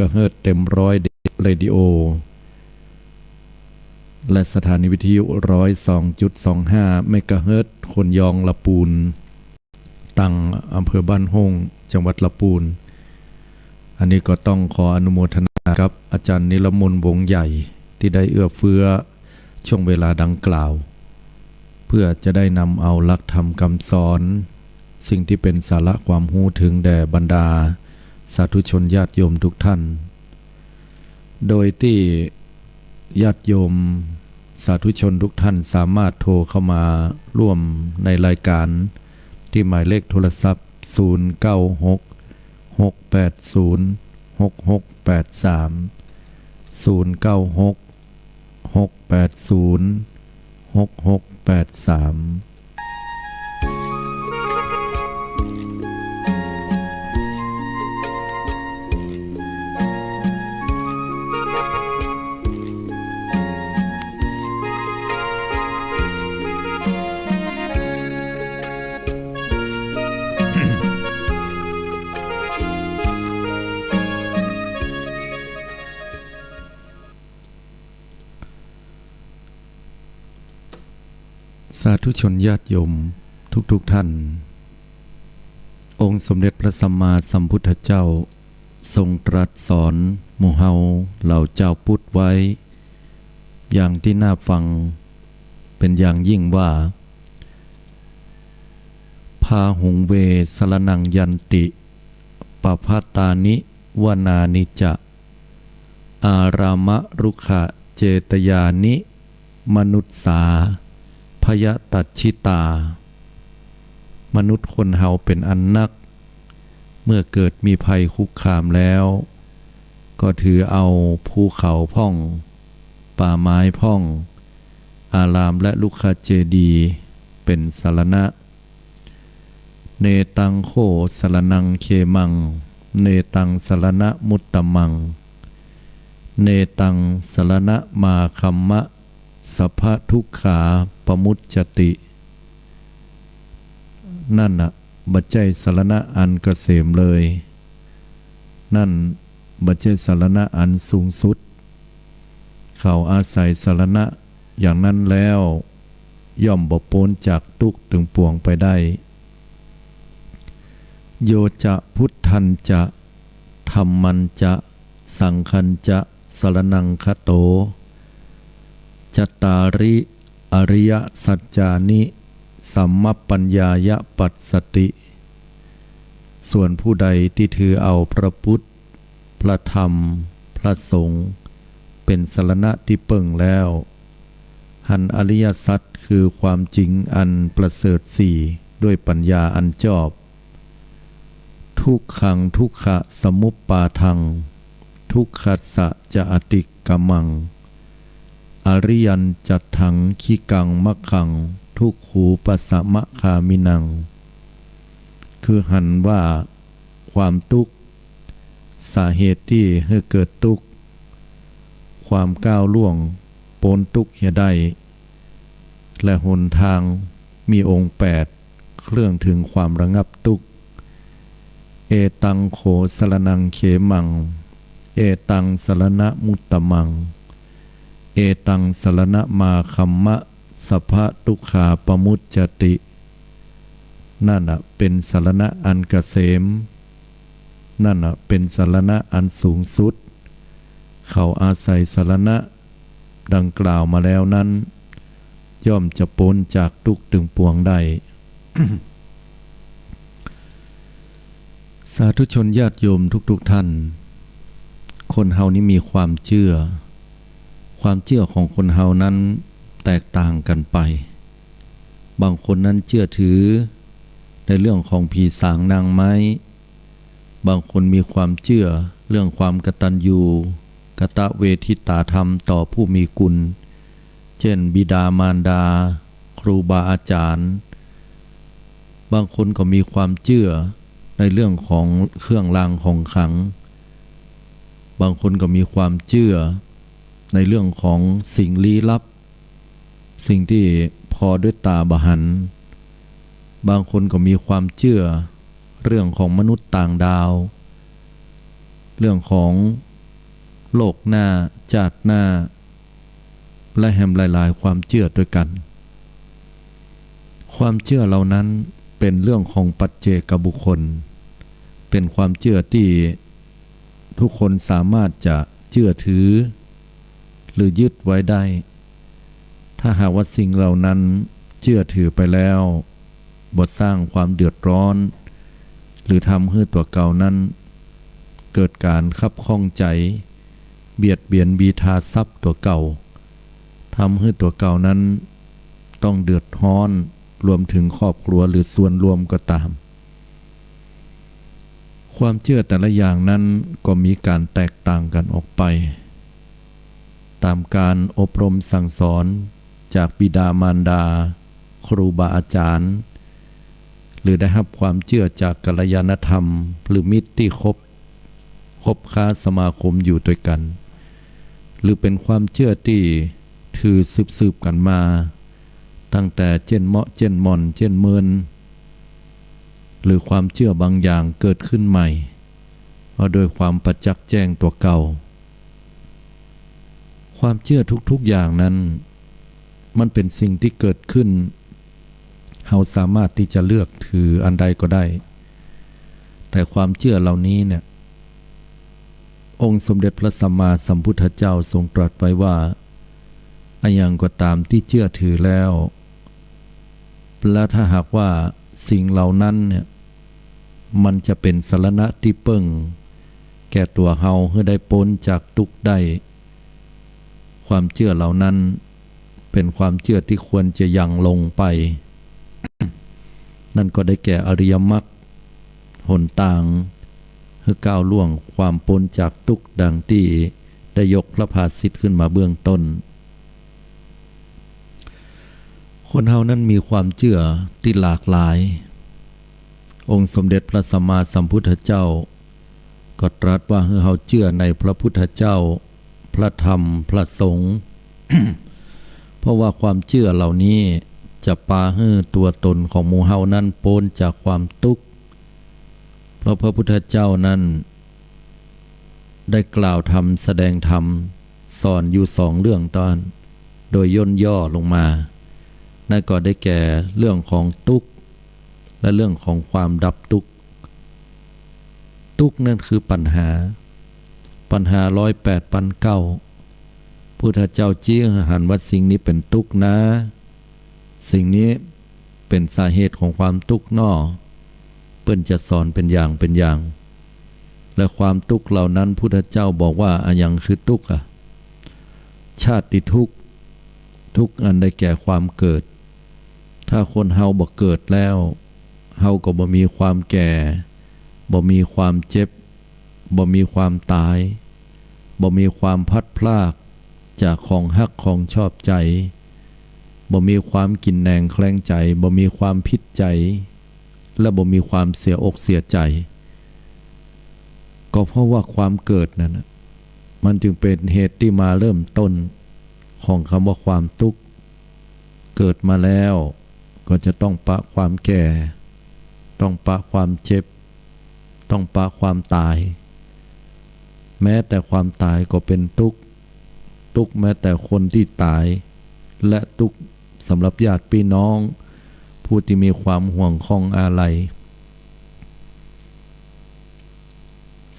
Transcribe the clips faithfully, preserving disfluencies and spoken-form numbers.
กะเฮิรตซ์เต็มร้อย เรดิโอ และสถานีวิทยุ ร้อยสองจุดสองห้า เมกะเฮิรตซ์ คนยอง ละปูน ตังอำเภอบ้านโฮ่ง จังหวัดละปูน อันนี้ก็ต้องขออนุโมทนากับอาจารย์นิรมนต์ วงศ์ใหญ่ ตี้ได้เอื้อเฟื้อช่วงเวลาดังกล่าว เพื่อจะได้นำเอาหลักธรรมกำสอน สิ่งตี้เป๋นสาระความฮู้เถิงแด่บรรดาสาธุชนญาติโยมทุกท่าน โดยตี้ญาติโยมสาธุชนทุกท่านสามารถโทรเข้ามาร่วมในรายการตี้หมายเลขโทรศัพท์ ศูนย์เก้าหก หกแปดศูนย์ หกหกแปดสาม ศูนย์เก้าหก หกแปดศูนย์ หกหกแปดสาม สาธุชนญาติโยมทุกๆ ท่าน องค์สมเด็จพระสัมมาสัมพุทธเจ้าทรงตรัสสอนหมู่เฮาเหล่าจาวพุทธไว้ อย่างตี้น่าฟังเป๋นอย่างยิ่งว่า พาหุง เว สรณัง ยันติ ปะภะตานิ วนานิจะ อารามะ รุกขะ เจตยานิ มนุสสา พยะตัจฉิตา มนุษย์คนเฮาเป๋นอันนัก เมื่อเกิดมีภัยคุกคามแล้ว ก็ถือเอาภูเขาพ่อง ป่าไม้พ่อง อารามและรุกขเจดีย์เป๋นสรณะ เนตัง โข สรณัง เขมัง เนตัง สรณะมุตตมัง เนตัง สรณะมาคัมมะ สัพพะทุกขาปะมุจจติ นั่นน่ะ บ่ใจ้สรณะอันเกษมเลย นั่นบ่ใจ้สรณะอันสูงสุด เขาอาศัยสรณะอย่างนั้นแล้ว ย่อมบ่ป๊นจากตุ๊กข์ตึงปวงไปได้ โยจะ พุทธัญจะ ธัมมัญจะ สังฆัญจะ สรณังคโต จัตตาริ อริยสัจจานิ สัมมปัญญายะปัสสติ ส่วนผู้ใดที่ถือเอาพระพุทธ พระธรรม พระสงฆ์ เป๋นสรณะที่เปิ้งแล้ว หันอริยสัจคือความจริงอันประเสริฐสี่ด้วยปัญญาอันชอบ ทุกขัง ทุกขะสมุปปาทัง ทุกขัสสะจะอติกรรมัง อริยัญจัตถัง ขิกัง มัคคัง ทุกขูปะสะมะคามินัง คือหันว่าความตุ๊กข์ สาเหตุตี้หื้อเกิดตุ๊กข์ ความก้าวล่วงป๊นตุ๊กข์เหียได้ และหนทางมีองค์แปด เครื่องถึงความระงับตุ๊กข์ เอตัง โข สรณัง เขมัง เอตัง สรณะมุตตมัง เอตัง สรณะมาคัมมะ สัพพะทุกขาปะมุจจติ นั่นน่ะเป๋นสรณะอันเกษม นั่นน่ะเป๋นสรณะอันสูงสุด เขาอาศัยสรณะดังกล่าวมาแล้วนั้น ย่อมจะป๊นจากตุ๊กข์ตึงปวงได้ สาธุชนญาติโยมทุกๆ ท่าน คนเฮานี้มีความเจื้อ ความเจื้อของคนเฮานั้นแตกต่างกั๋นไป บางคนนั้นเจื้อถือในเรื่องของผีสางนางไม้ บางคนมีความเจื้อเรื่องความกตัญญูกตเวทิตาธรรมต่อผู้มีคุณ เช่น บิดามารดา ครูบาอาจารย์ บางคนก็มีความเจื้อในเรื่องของเครื่องรางของขลัง บางคนก็มีความเจื้อในเรื่องของสิ่งลี้ลับ สิ่งตี้ผ่อด้วยต๋าบ่หัน บางคนก็มีความเจื้อเรื่องของมนุษย์ต่างดาว เรื่องของ โลกหน้า จาติหน้า และแหมหลายๆ ความเจื้อตวยกั๋น ความเจื้อเหล่านั้นเป๋นเรื่องของปัจเจกบุคคล เป๋นความเจื้อตี้ทุกคนสามารถจะเจื้อถือ หรือยึดไว้ได้ ถ้าหากว่าสิ่งเหล่านั้นเจื้อถือไปแล้ว บ่สร้างความเดือดร้อน หรือทำหื้อตั๋วเก่านั้นเกิดก๋านคับข้องใจ๋ เบียดเบียนบีทาทรัพย์ตั๋วเก่า ทำหื้อตั๋วเก่านั้นต้องเดือดฮ้อน รวมเถิงครอบครัวหรือส่วนรวมก็ต๋าม ความเจื้อแต่ละอย่างนั้นก็มีก๋านแตกต่างกั๋นออกไป ต๋ามก๋านอบรมสั่งสอนจากบิดามารดา ครูบาอาจ๋ารย์ หรือได้ฮับความเจื้อจากกัลยาณธรรม หรือมิตรตี้คบ คบค้าสมาคมอยู่ตวยกั๋น หรือเป๋นความเจื้อตี้ถือสืบๆ กั๋นมา ตั้งแต่เจ๊นเมาะ เจ๊นหม่อน เจ๊นเมิน หรือความเจื้อบางอย่างเกิดขึ้นใหม่ เพราะด้วยความประจักษ์แจ้งตั๋วเก่า ความเจื้อทุกๆ อย่างนั้น มันเป๋นสิ่งตี้เกิดขึ้น เฮาสามารถตี้จะเลือกถืออันใดก็ได้ แต่ความเจื้อเหล่านี้เนี่ย องค์สมเด็จพระสัมมาสัมพุทธเจ้าทรงตรัสไว้ว่า อะหยังก็ต๋ามตี้เจื้อถือแล้ว และถ้าหากว่าสิ่งเหล่านั้นเนี่ย มันจะเป๋นสรณะตี้เปิ้ง แก่ตั๋วเฮาหื้อได้ป๊นจากตุ๊กข์ได้ ความเจื้อเหล่านั้นเป๋นความเจื้อตี้ควรจะยังลงไป นั่นก็ได้แก่อริยมรรค หนตางหื้อก้าวล่วงความป๊นจากตุ๊กข์ดังตี้ได้ยกพระภาษิตขึ้นมาเบื้องต้น คนเฮานั้นมีความเจื้อตี้หลากหลาย องค์สมเด็จพระสัมมาสัมพุทธเจ้าก็ตรัสว่าหื้อเฮาเจื้อในพระพุทธเจ้า พระธรรม พระสงฆ์ เพราะว่าความเจื้อเหล่านี้จะปาหื้อตั๋วตนของหมู่เฮานั้นป๊นจากความตุ๊กข์ เพราะพระพุทธเจ้านั้นได้กล่าวธรรม แสดงธรรม สอนอยู่สองเรื่องเต้านั้น โดยย่นย่อลงมา นั่นก็ได้แก่เรื่องของตุ๊กข์ และเรื่องของความดับตุ๊กข์ ตุ๊กข์นั่นคือปัญหา ปัญหาร้อยแปดปานเก้า พุทธเจ้าชี้หื้อหันว่าสิ่งนี้เป๋นตุ๊กข์นา สิ่งนี้เป๋นสาเหตุของความตุ๊กข์น้อ เปิ้นจะสอนเป๋นอย่างเป๋นอย่าง และความตุ๊กข์เหล่านั้นพุทธเจ้าบอกว่าอะหยังคือตุ๊กข์อะ ชาติทุกข์ ทุกข์อันได้แก่ความเกิด ถ้าคนเฮาบ่เกิดแล้ว เฮาก็บ่มีความแก่ บ่มีความเจ็บ บ่มีความต๋าย บ่มีความพลัดพรากจากของฮักของชอบใจ๋ บ่มีความกินแหนงแคลงใจ๋ บ่มีความผิดใจ๋ และบ่มีความเสียอกเสียใจ๋ ก็เพราะว่าความเกิดนั่นน่ะ มันจึงเป๋นเหตุตี้มาเริ่มต้นของกำว่าความตุ๊กข์ เกิดมาแล้วก็จะต้องปะความแก่ ต้องปะความเจ็บ ต้องปะความต๋าย แม้แต่ความต๋ายก็เป๋นตุ๊กข์ ตุ๊กข์แม้แต่คนตี้ต๋าย และตุ๊กข์สำหรับญาติปี้น้อง ผู้ตี้มีความห่วงข้องอาลัย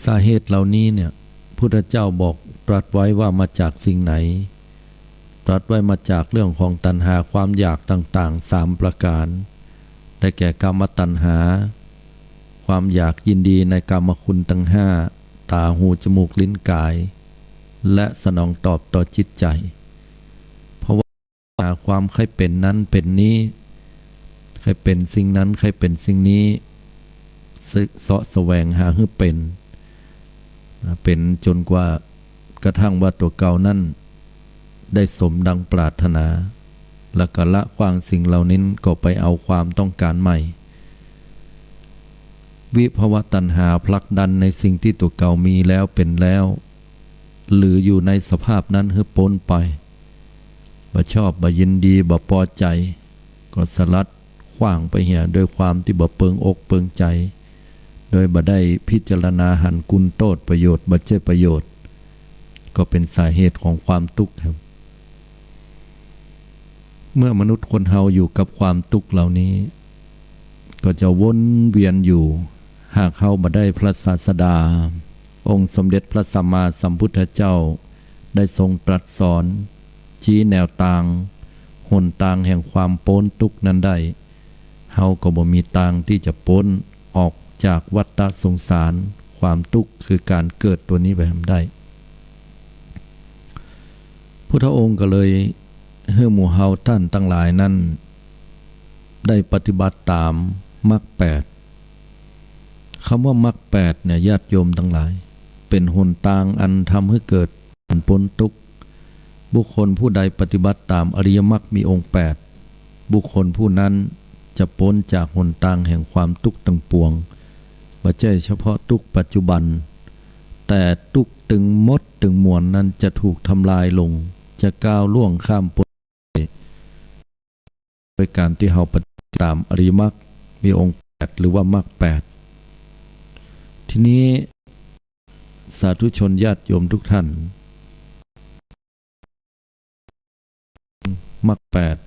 สาเหตุเหล่านี้เนี่ย พุทธเจ้าบอกตรัสไว้ว่ามาจากสิ่งไหน ตรัสไว้มาจากเรื่องของตัณหาความอยากต่างๆ สามประก๋าน ได้แก่กามตัณหา ความอยากยินดีในกามคุณตังห้า ต๋า หู จมูก ลิ้น ก๋าย และสนองตอบต่อจิตใจ๋ เพราะว่า หาความใค่เป๋นนั้นเป๋นนี้ ใค่เป๋นสิ่งนั้น ใค่เป๋นสิ่งนี้ เสาะแสวงหาหื้อเป๋น เป๋นจ๋นกว่ากระทั่งว่าตั๋วเก่านั้นได้สมดังปรารถนา แล้วก็ละขว้างสิ่งเหล่านั้นก็ไปเอาความต้องก๋านใหม่ วิภวตัณหาผลักดันในสิ่งตี้ตั๋วเก่ามีแล้วเป๋นแล้ว หรืออยู่ในสภาพนั้นหื้อป๊นไป บ่ชอบ บ่ยินดี บ่ปอใจ๋ ก็สลัดขว้างไปเหีย โดยความตี้บ่เปิงอกเปิงใจ๋ โดยบ่ได้พิจารณาหันกุณโต้ษ ประโยชน์ บ่ใจ้ประโยชน์ ก็เป๋นสาเหตุของความตุ๊กข์ครับ เมื่อมนุษย์คนเฮาอยู่กับความตุ๊กข์เหล่านี้ ก็จะวนเวียนอยู่ หากเฮาบ่ได้พระศาสดา องค์สมเด็จพระสัมมาสัมพุทธเจ้า ได้ทรงตรัสสอน ชี้แนวตาง หนตางแห่งความป๊นตุ๊กข์นั้นได้ เฮาก็บ่มีตางตี้จะป๊นออกจากวัฏฏะสงสาร ความตุ๊กข์คือก๋านเกิดตั๋วนี้ไปได้ พุทธองค์ก็เลยหื้อหมู่เฮาต้านตังหลายนั้น ได้ปฏิบัติต๋ามมรรคแปด กำว่ามรรคแปดเนี่ย ญาติโยมตังหลาย เป๋นหนตางอันทำหื้อเกิด อันป๊นตุ๊กข์ บุคคลผู้ใดปฏิบัติต๋ามอริยมรรคมีองค์แปด บุคคลผู้นั้นจะป๊นจากหนตางแห่งความตุ๊กข์ตังปวง บ่ใจ้เฉพาะตุ๊กข์ปัจจุบัน แต่ตุ๊กข์ตึงหมดตึงมวลนั้นจะถูกทำลายลง จะก้าวล่วงข้ามป๊น โดยก๋านตี้เฮาปฏิบัติต๋ามอริยมรรคมีองค์แปด หรือว่ามรรคแปด ทีนี้ สาธุชนญาติโยมทุกท่าน มรรคแปด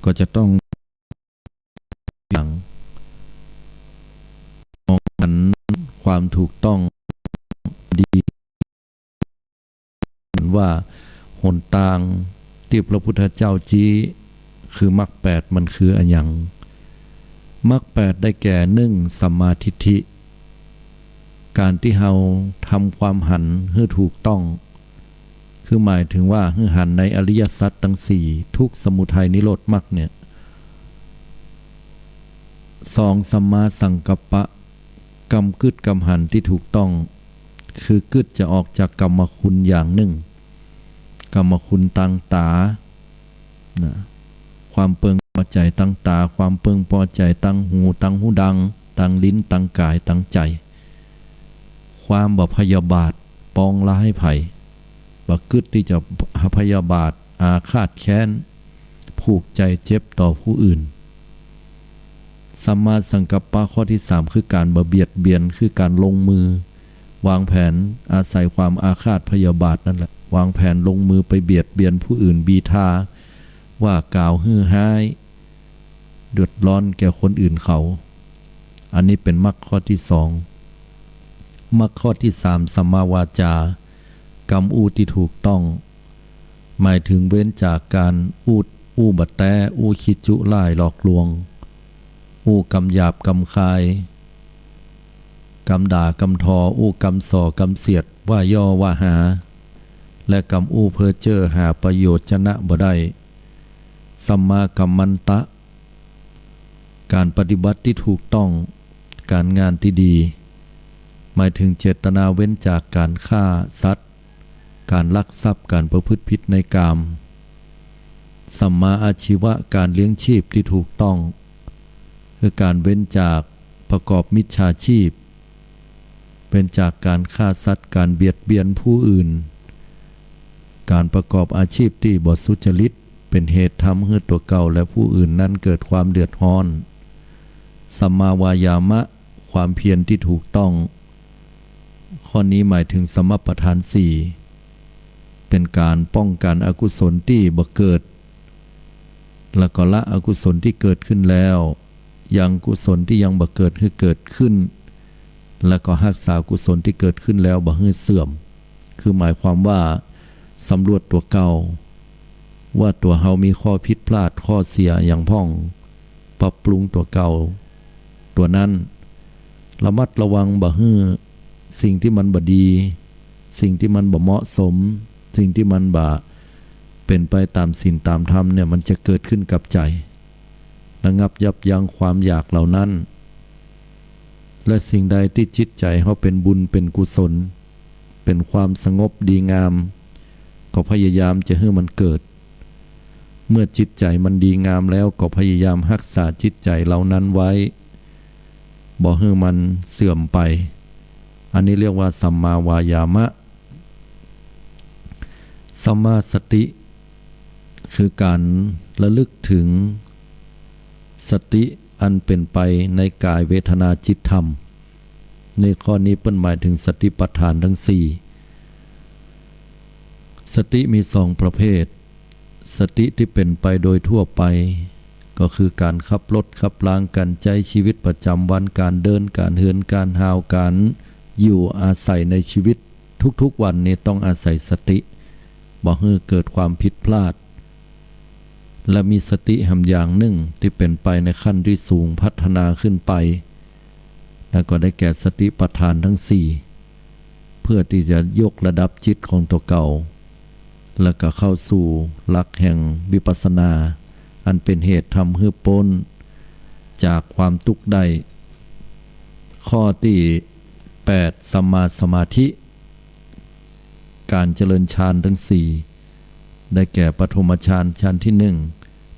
ก็จะต้อง อย่าง มองหันความถูกต้องดี ว่าหนตางตี้พระพุทธเจ้าชี้ คือมรรคแปดมันคืออะหยัง มรรคแปดได้แก่ นึ่ง สัมมาทิฏฐิ ก๋านตี้เฮาทำความหันหื้อถูกต้อง คือหมายถึงว่าหื้อหันในอริยสัจตังสี่ ทุกข์ สมุทัย นิโรธ มรรคเนี่ย สอง สัมมาสังกัปปะ กำกึ๊ดกำหันตี้ถูกต้อง คือกึ๊ดจะออกจากกรรมคุณอย่างนึ่ง กรรมคุณตางต๋า นะ ความเปิงปอใจ๋ตางต๋า ความเปิงปอใจ๋ตางหู ตางหูดัง ตางลิ้น ตางก๋าย ตางใจ๋ ความบ่พยาบาท ปองร้ายใผ บ่กึ๊ดตี้จะพยาบาท อาฆาตแค้น ผูกใจ๋เจ็บต่อผู้อื่น สัมมาสังกัปปะข้อตี้สาม คือก๋านบ่เบียดเบียน คือก๋านลงมือ วางแผน อาศัยความอาฆาตพยาบาทนั่นแหละ วางแผนลงมือไปเบียดเบียนผู้อื่น บีทา ว่ากล่าวหื้อฮ้าย เดือดร้อนแก่คนอื่นเขา อันนี้เป๋นมรรคข้อตี้สอง มรรคข้อตี้สาม สัมมาวาจา กำอู้ตี้ถูกต้อง หมายถึงเว้นจากก๋านอู้ อู้บ่แต๊ อู้ขี้จุร้ายหลอกลวง อู้กำหยาบกำคาย กำด่ากำทอ อู้กำส่อกำเสียด ว่าย่อว่าหา และกำอู้เพ้อเจ้อหาประโยชน์จะนะบ่ได้ สัมมากัมมันตะ ก๋านปฏิบัติตี้ถูกต้อง ก๋านงานตี้ดี หมายถึงเจตนาเว้นจากก๋านฆ่าสัตว์ ก๋านลักทรัพย์ ก๋านประพฤติผิดในกาม สัมมาอาชีวะ ก๋านเลี้ยงชีพตี้ถูกต้อง คือก๋านเว้นจากประกอบมิจฉาชีพ เว้นจากก๋านฆ่าสัตว์ ก๋านเบียดเบียนผู้อื่น ก๋านประกอบอาชีพตี้บ่สุจริต เป๋นเหตุทำหื้อตั๋วเก่าและผู้อื่นนั้นเกิดความเดือดร้อน สัมมาวายามะ ความเพียรตี้ถูกต้อง ข้อนี้หมายถึงสัมมาประธานสี่ เป๋นก๋านป้องกั๋นอกุศลตี้บ่เกิด แล้วก็ละอกุศลตี้เกิดขึ้นแล้ว ยังกุศลตี้ยังบ่เกิดหื้อเกิดขึ้น แล้วก็ฮักษากุศลตี้เกิดขึ้นแล้วบ่หื้อเสื่อม คือหมายความว่าสำรวจตั๋วเก่า ว่าตั๋วเฮามีข้อผิดพลาด ข้อเสียอะหยังพ่อง ปรับปรุงตั๋วเก่าตั๋วนั้น ระมัดระวังบ่หื้อสิ่งตี้มันบ่ดี สิ่งตี้มันบ่เหมาะสม สิ่งตี้มันบ่เป๋นไปต๋ามศีลต๋ามธรรมเนี่ย มันจะเกิดขึ้นกับใจ๋ ระงับยับยั้งความอยากเหล่านั้น และสิ่งใดตี้จิตใจ๋เฮาเป๋นบุญเป๋นกุศล เป๋นความสงบดีงาม ก็พยายามจะหื้อมันเกิด เมื่อจิตใจ๋มันดีงามแล้วก็พยายามฮักษาจิตใจ๋เหล่านั้นไว้ บ่หื้อมันเสื่อมไป อันนี้เรียกว่าสัมมาวายามะ สัมมาสติ คือก๋านระลึกถึงสติอันเป๋นไปในก๋ายเวทนาจิตธรรม ในข้อนี้เปิ้นหมายถึงสติปัฏฐานตังสี่ สติมีสองประเภท สติตี้เป๋นไปโดยทั่วไป ก็คือก๋านขับรถขับลา ก๋านใจ๊จีวิตประจ๋ำวัน ก๋านเดิน ก๋านเหิน ก๋านหาว ก๋านอยู่อาศัยในจีวิตทุกๆวันนี้ต้องอาศัยสติ บ่หื้อเกิดความผิดพลาด และมีสติแหมอย่างนึ่งตี้เป๋นไปในขั้นตี้สูงพัฒนาขึ้นไป แล้วก็ได้แก่สติปัฏฐานตังสี่ เพื่อตี้จะยกระดับจิตของตั๋วเก่า แล้วก็เข้าสู่หลักแห่งวิปัสสนา อันเป๋นเหตุทำหื้อป๊นจากความตุ๊กข์ได้ ข้อตี้แปด สัมมาสมาธิ ก๋านเจริญฌานตังสี่ ได้แก่ปฐมฌาน ฌานตี้นึ่ง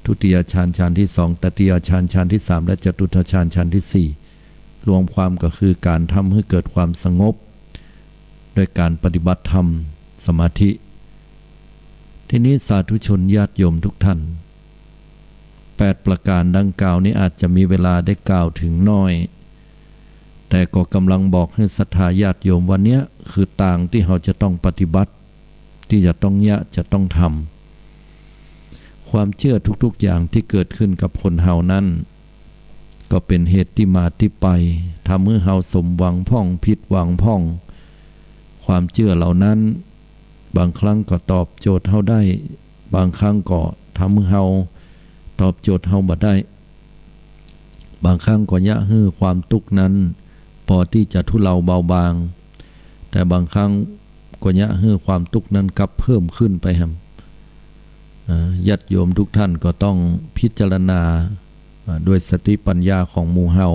ทุติยฌาน ฌานตี้สอง ตติยฌาน ฌานตี้สาม และจตุตถฌาน ฌานตี้สี่ รวมความก็คือก๋านทำหื้อเกิดความสงบ โดยก๋านปฏิบัติธรรมสมาธิ ทีนี้สาธุชนญาติโยมทุกท่าน แปดประก๋านดังกล่าวนี้อาจจะมีเวลาได้กล่าวเถิงน้อย แต่ก็ก่ำลังบอกหื้อศรัทธาญาติโยมว่าเนี้ยคือตางตี้เฮาจะต้องปฏิบัติ ตี้จะต้องเยียะ จะต้องทำ ความเจื้อทุกๆอย่างตี้เกิดขึ้นกับคนเฮานั้น ก็เป๋นเหตุตี้มาตี้ไป ทำหื้อเฮาสมหวังพ่อง ผิดหวังพ่อง ความเจื้อเหล่านั้น บางครั้งก็ตอบโจทย์เฮาได้ บางครั้งก็ทำหื้อเฮาตอบโจทย์เฮาบ่ได้ บางครั้งก็เยียะหื้อความตุ๊กข์นั้นปอตี้จะทุเลาเบาบาง แต่บางครั้งก็เยียะหื้อความตุ๊กข์นั้นกลับเพิ่มขึ้นไปแหม อ่า ญาติโยมทุกท่านก็ต้องพิจารณา อ่า ด้วยสติปัญญาของหมู่เฮา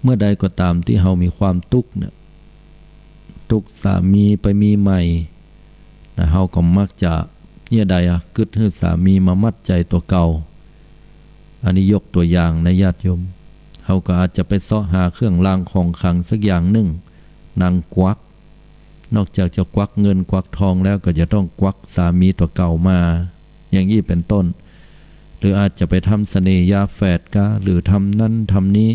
เมื่อใดก็ต๋ามตี้เฮามีความตุ๊กข์เนี่ย ตุ๊กข์สามีไปมีใหม่นะ เฮาก็มักจะเยียะใดอะ กึ๊ดหื้อสามีมามัดใจ๋ตั๋วเก่า อันนี้ยกตั๋วอย่างนะญาติโยม เฮาก็อาจจะไปเซาะหาเครื่องรางของขลังสักอย่างนึ่ง นางกวัก นอกจากจะกวักเงินกวักทองแล้วก็จะต้องกวักสามีตั๋วเก่ามา อย่างอี้เป๋นต้น หรืออาจจะไปทำเสน่ห์ยาแฝดกา หรือทำนั้นทำนี้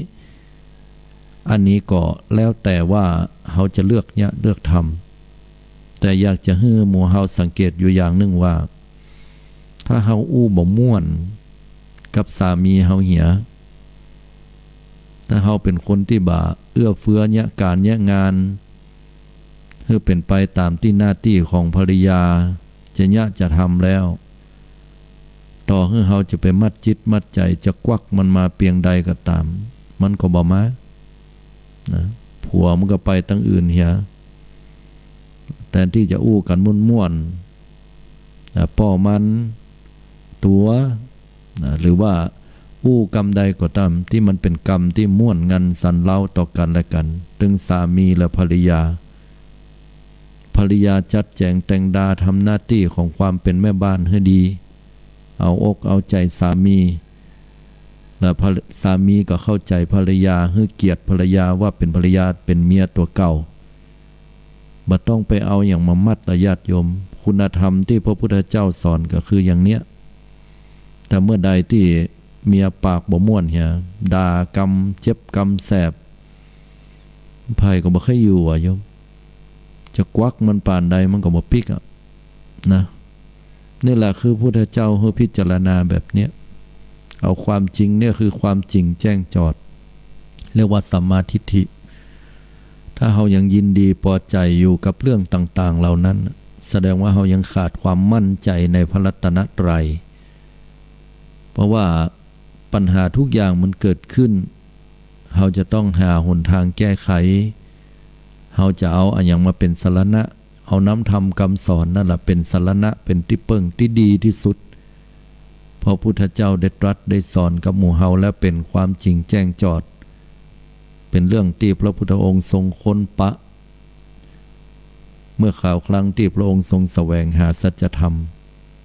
อันนี้ก็แล้วแต่ว่าเฮาจะเลือกเยียะเลือกทำ แต่อยากจะหื้อหมู่เฮาสังเกตอยู่อย่างนึ่งว่า ถ้าเฮาอู้บ่ม่วนกับสามีเฮาเหีย ถ้าเฮาเป๋นคนตี้บ่าเอื้อเฟื้อเยียะก๋านเยียะงาน หื้อเป๋นไปต๋ามตี้หน้าตี้ของภรรยาจะเยียะจะทำแล้ว ต่อหื้อเฮาจะไปมัดจิตมัดใจ๋ จะกวักมันมาเปียงใดก็ต๋าม มันก็บ่มา นะ ผัวมันก็ไปตังอื่นเหีย แตนตี้จะอู้กั๋นม่วนๆ นะ ป้อมันตั๋ว นะ หรือว่าอู้กำใดก็ต๋ามตี้มันเป๋นกำตี้ม่วนงันสันเล้าต่อกั๋นและกั๋น ตึงสามีและภรรยา ภรรยาจัดแจ๋งแต่งดาทำหน้าตี้ของความเป๋นแม่บ้านหื้อดี เอาอกเอาใจ๋สามี และภร- สามีก็เข้าใจ๋ภรรยา หื้อเกียรติภรรยาว่าเป๋นภรรยา เป๋นเมียตั๋วเก่า บ่ต้องไปเอาหยังมามัดละญาติโยม คุณธรรมตี้พระพุทธเจ้าสอนก็คืออย่างเนี้ย แต่เมื่อใดตี้เมียปากบ่ม่วนเหีย ด่ากำเจ็บกำแสบ ใผก็บ่ใค่อยู่อะโยม จะกวักมันป่านใดมันก็บ่ปิ๊กอะ นะ นี่แหละคือพุทธเจ้าหื้อพิจารณาแบบเนี้ย เอาความจริงเนี่ยคือความจริงแจ้งจอด เรียกว่าสัมมาทิฏฐิ ถ้าเฮายังยินดีปอใจ๋อยู่กับเรื่องต่างๆ เหล่านั้น แสดงว่าเฮายังขาดความมั่นใจ๋ในพระรัตนตรัย เพราะว่าปัญหาทุกอย่างมันเกิดขึ้น เฮาจะต้องหาหนทางแก้ไข เฮาจะเอาอะหยังมาเป๋นสรณะ เอาน้ำธรรมกำสอนนั่นแหละเป๋นสรณะ เป๋นตี้เปิ้งตี้ดีตี้สุด เพราะพุทธเจ้าได้ตรัสได้สอนกับหมู่เฮาแล้วเป๋นความจริงแจ้งจอด เป๋นเรื่องตี้พระพุทธองค์ทรงค้นปะ เมื่อคราวครั้งตี้พระองค์ทรงแสวงหาสัจธรรม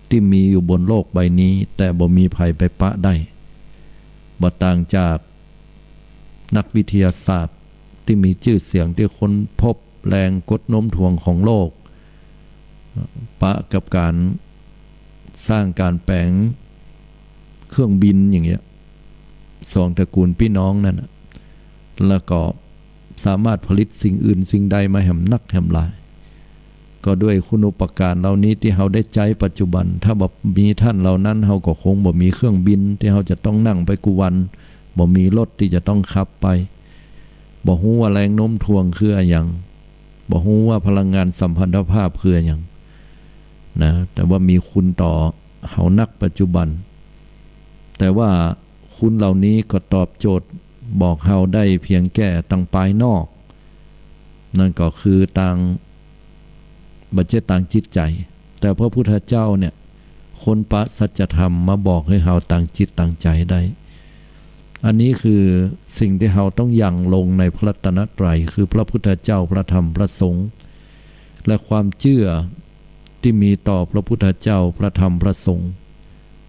ตี้มีอยู่บนโลกใบนี้ แต่บ่มีใผไปปะได้ บ่ต่างจากนักวิทยาศาสตร์ตี้มีจื้อเสียงตี้ค้นพบแรงกดโน้มถ่วงของโลก ปะกับก๋านสร้างก๋านแป๋งเครื่องบินอย่างเงี้ย สองตระกูลปี้น้องนั่นน่ะ แล้วก็สามารถผลิตสิ่งอื่นสิ่งใดมาแหมนักแหมหลาย ก็ด้วยคุณูปการเหล่านี้ตี้เฮาได้ใจ๊ปัจจุบัน ถ้าบ่มีท่านเหล่านั้น เฮาก็คงบ่มีเครื่องบินตี้เฮาจะต้องนั่งไปกู้วัน บ่มีรถตี้จะต้องขับไป บ่ฮู้ว่าแรงโน้มถ่วงคืออะหยัง บ่ฮู้ว่าพลังงานสัมพันธภาพคืออะหยังนะ แต่ว่ามีคุณต่อเฮานักปัจจุบัน แต่ว่าคุณเหล่านี้ก็ตอบโจทย์บอกเฮาได้เพียงแก่ตางปายนอก นั่นก็คือตาง บ่ใจ้ตางจิตใจ๋ แต่พระพุทธเจ้าเนี่ย ค้นปะสัจธรรมมาบอกหื้อเฮาตางจิตตางใจ๋ได้ อันนี้คือสิ่งตี้เฮาต้องหยั่งลงในพระรัตนตรัย คือพระพุทธเจ้า พระธรรม พระสงฆ์ และความเจื้อตี้มีต่อพระพุทธเจ้า พระธรรม พระสงฆ์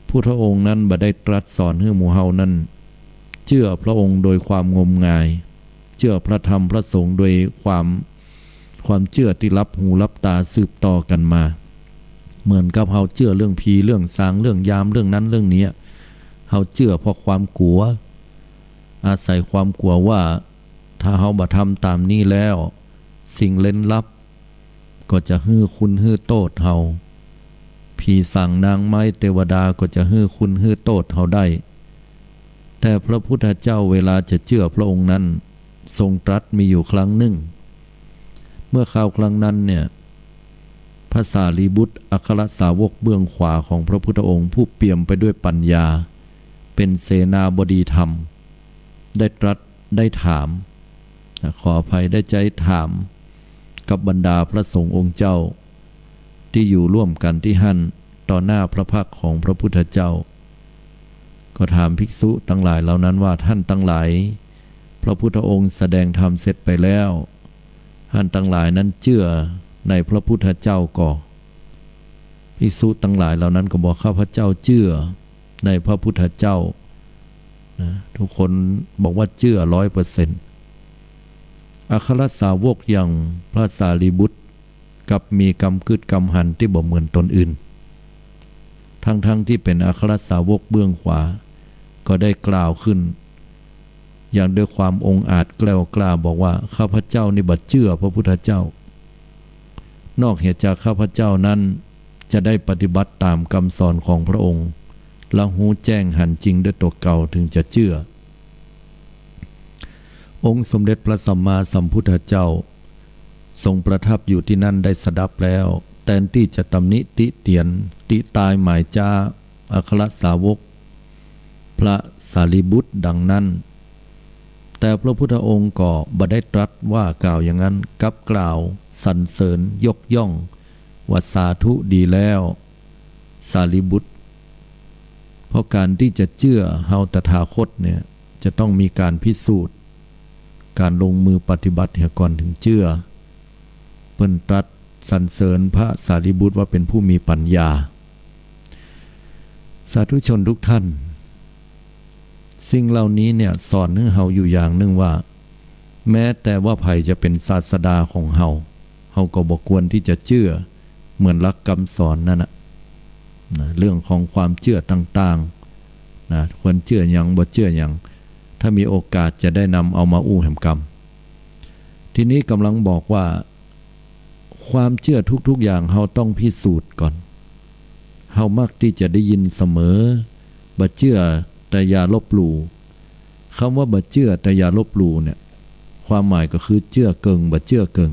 พุทธองค์นั้นบ่ได้ตรัสสอนหื้อหมู่เฮานั้น เจื้อพระองค์โดยความงมงาย เจื้อพระธรรมพระสงฆ์โดยความ ความเจื้อตี้ลับหูลับต๋าสืบต่อกั๋นมา เหมือนกับเฮาเจื้อเรื่องผี เรื่องสาง เรื่องยาม เรื่องนั้นเรื่องนี้ เฮาเจื้อเพราะความกั๋ว อาศัยความกั๋วว่า ถ้าเฮาบ่ทำต๋ามนี้แล้ว สิ่งเร้นลับก็จะหื้อคุณหื้อโต้ษเฮา ผีสางนางไม้เตวดาก็จะหื้อคุณหื้อโต้ษเฮาได้ แต่พระพุทธเจ้าเวลาจะเจื้อพระองค์นั้น ทรงตรัสมีอยู่ครั้งนึ่ง เมื่อคราวครั้งนั้นเนี่ย พระสารีบุตรอัครสาวกเบื้องขวาของพระพุทธองค์ ผู้เปี่ยมไปด้วยปัญญา เป๋นเสนาบดีธรรม ได้ตรัส ได้ถาม ขออภัย ได้ใจ๊ถามกับบรรดาพระสงฆ์องค์เจ้า ตี้อยู่ร่วมกั๋นตี้หั้น ต่อหน้าพระพักตร์ของพระพุทธเจ้า ก็ถามภิกษุตังหลายเหล่านั้นว่า ท่านตังหลาย พระพุทธองค์แสดงธรรมเสร็จไปแล้ว ท่านตังหลายนั้นเจื้อในพระพุทธเจ้าก่อ ภิกษุตังหลายเหล่านั้นก็บอก ข้าพเจ้าเจื้อในพระพุทธเจ้า นะ ทุกคนบอกว่าเจื้อร้อยเปอร์เซ็นต์ อัครสาวกอย่างพระสารีบุตรกลับมีกำกึ๊ดกำหันตี้บ่เหมือนตนอื่น ทั้งๆ ตี้เป๋นอัครสาวกเบื้องขวา ก็ได้กล่าวขึ้น อย่างด้วยความองอาจแกล้วกล้าบอกว่า ข้าพเจ้านี่บ่เจื้อพระพุทธเจ้า นอกเหนือจากข้าพเจ้านั้นจะได้ปฏิบัติต๋ามกำสอนของพระองค์ และฮู้แจ้งหันจริงด้วยตั๋วเก่าถึงจะเจื้อ องค์สมเด็จพระสัมมาสัมพุทธเจ้า ทรงประทับอยู่ตี้นั่นได้สดับแล้ว แตนตี้จะตำหนิติเตียน ติตายหมายจ๊า อัครสาวก พระสารีบุตรดังนั้น แต่พระพุทธองค์ก็บ่ได้ตรัสว่ากล่าวอย่างนั้น กลับกล่าวสรรเสริญยกย่องว่า สาธุดีแล้ว สารีบุตร เพราะก๋านตี้จะเจื้อเฮาตถาคตเนี่ย จะต้องมีก๋านพิสูจน์ ก๋านลงมือปฏิบัติเหียก่อนถึงเจื้อ เปิ้นตรัสสรรเสริญพระสารีบุตรว่าเป๋นผู้มีปัญญา สาธุชนทุกท่าน สิ่งเหล่านี้เนี่ยสอนหื้อเฮาอยู่อย่างนึ่งว่า แม้แต่ว่าใผจะเป๋นศาสดาของเฮา เฮาก็บ่ควรตี้จะเจื้อเหมือนหลักกำสอนนั่นน่ะ นะ เรื่องของความเจื้อต่างๆ นะ ควรเจื้อหยัง บ่เจื้อหยัง ถ้ามีโอกาสจะได้นำเอามาอู้แหมกำ ทีนี้กำลังบอกว่า ความเจื้อทุกๆ อย่างเฮาต้องพิสูจน์ก่อน เฮามักตี้จะได้ยินเสมอ บ่เจื้อแต่อย่าลบหลู่ กำว่าบ่เจื้อแต่อย่าลบหลู่เนี่ย ความหมายก็คือเจื้อเกิ่ง บ่เจื้อเกิ่ง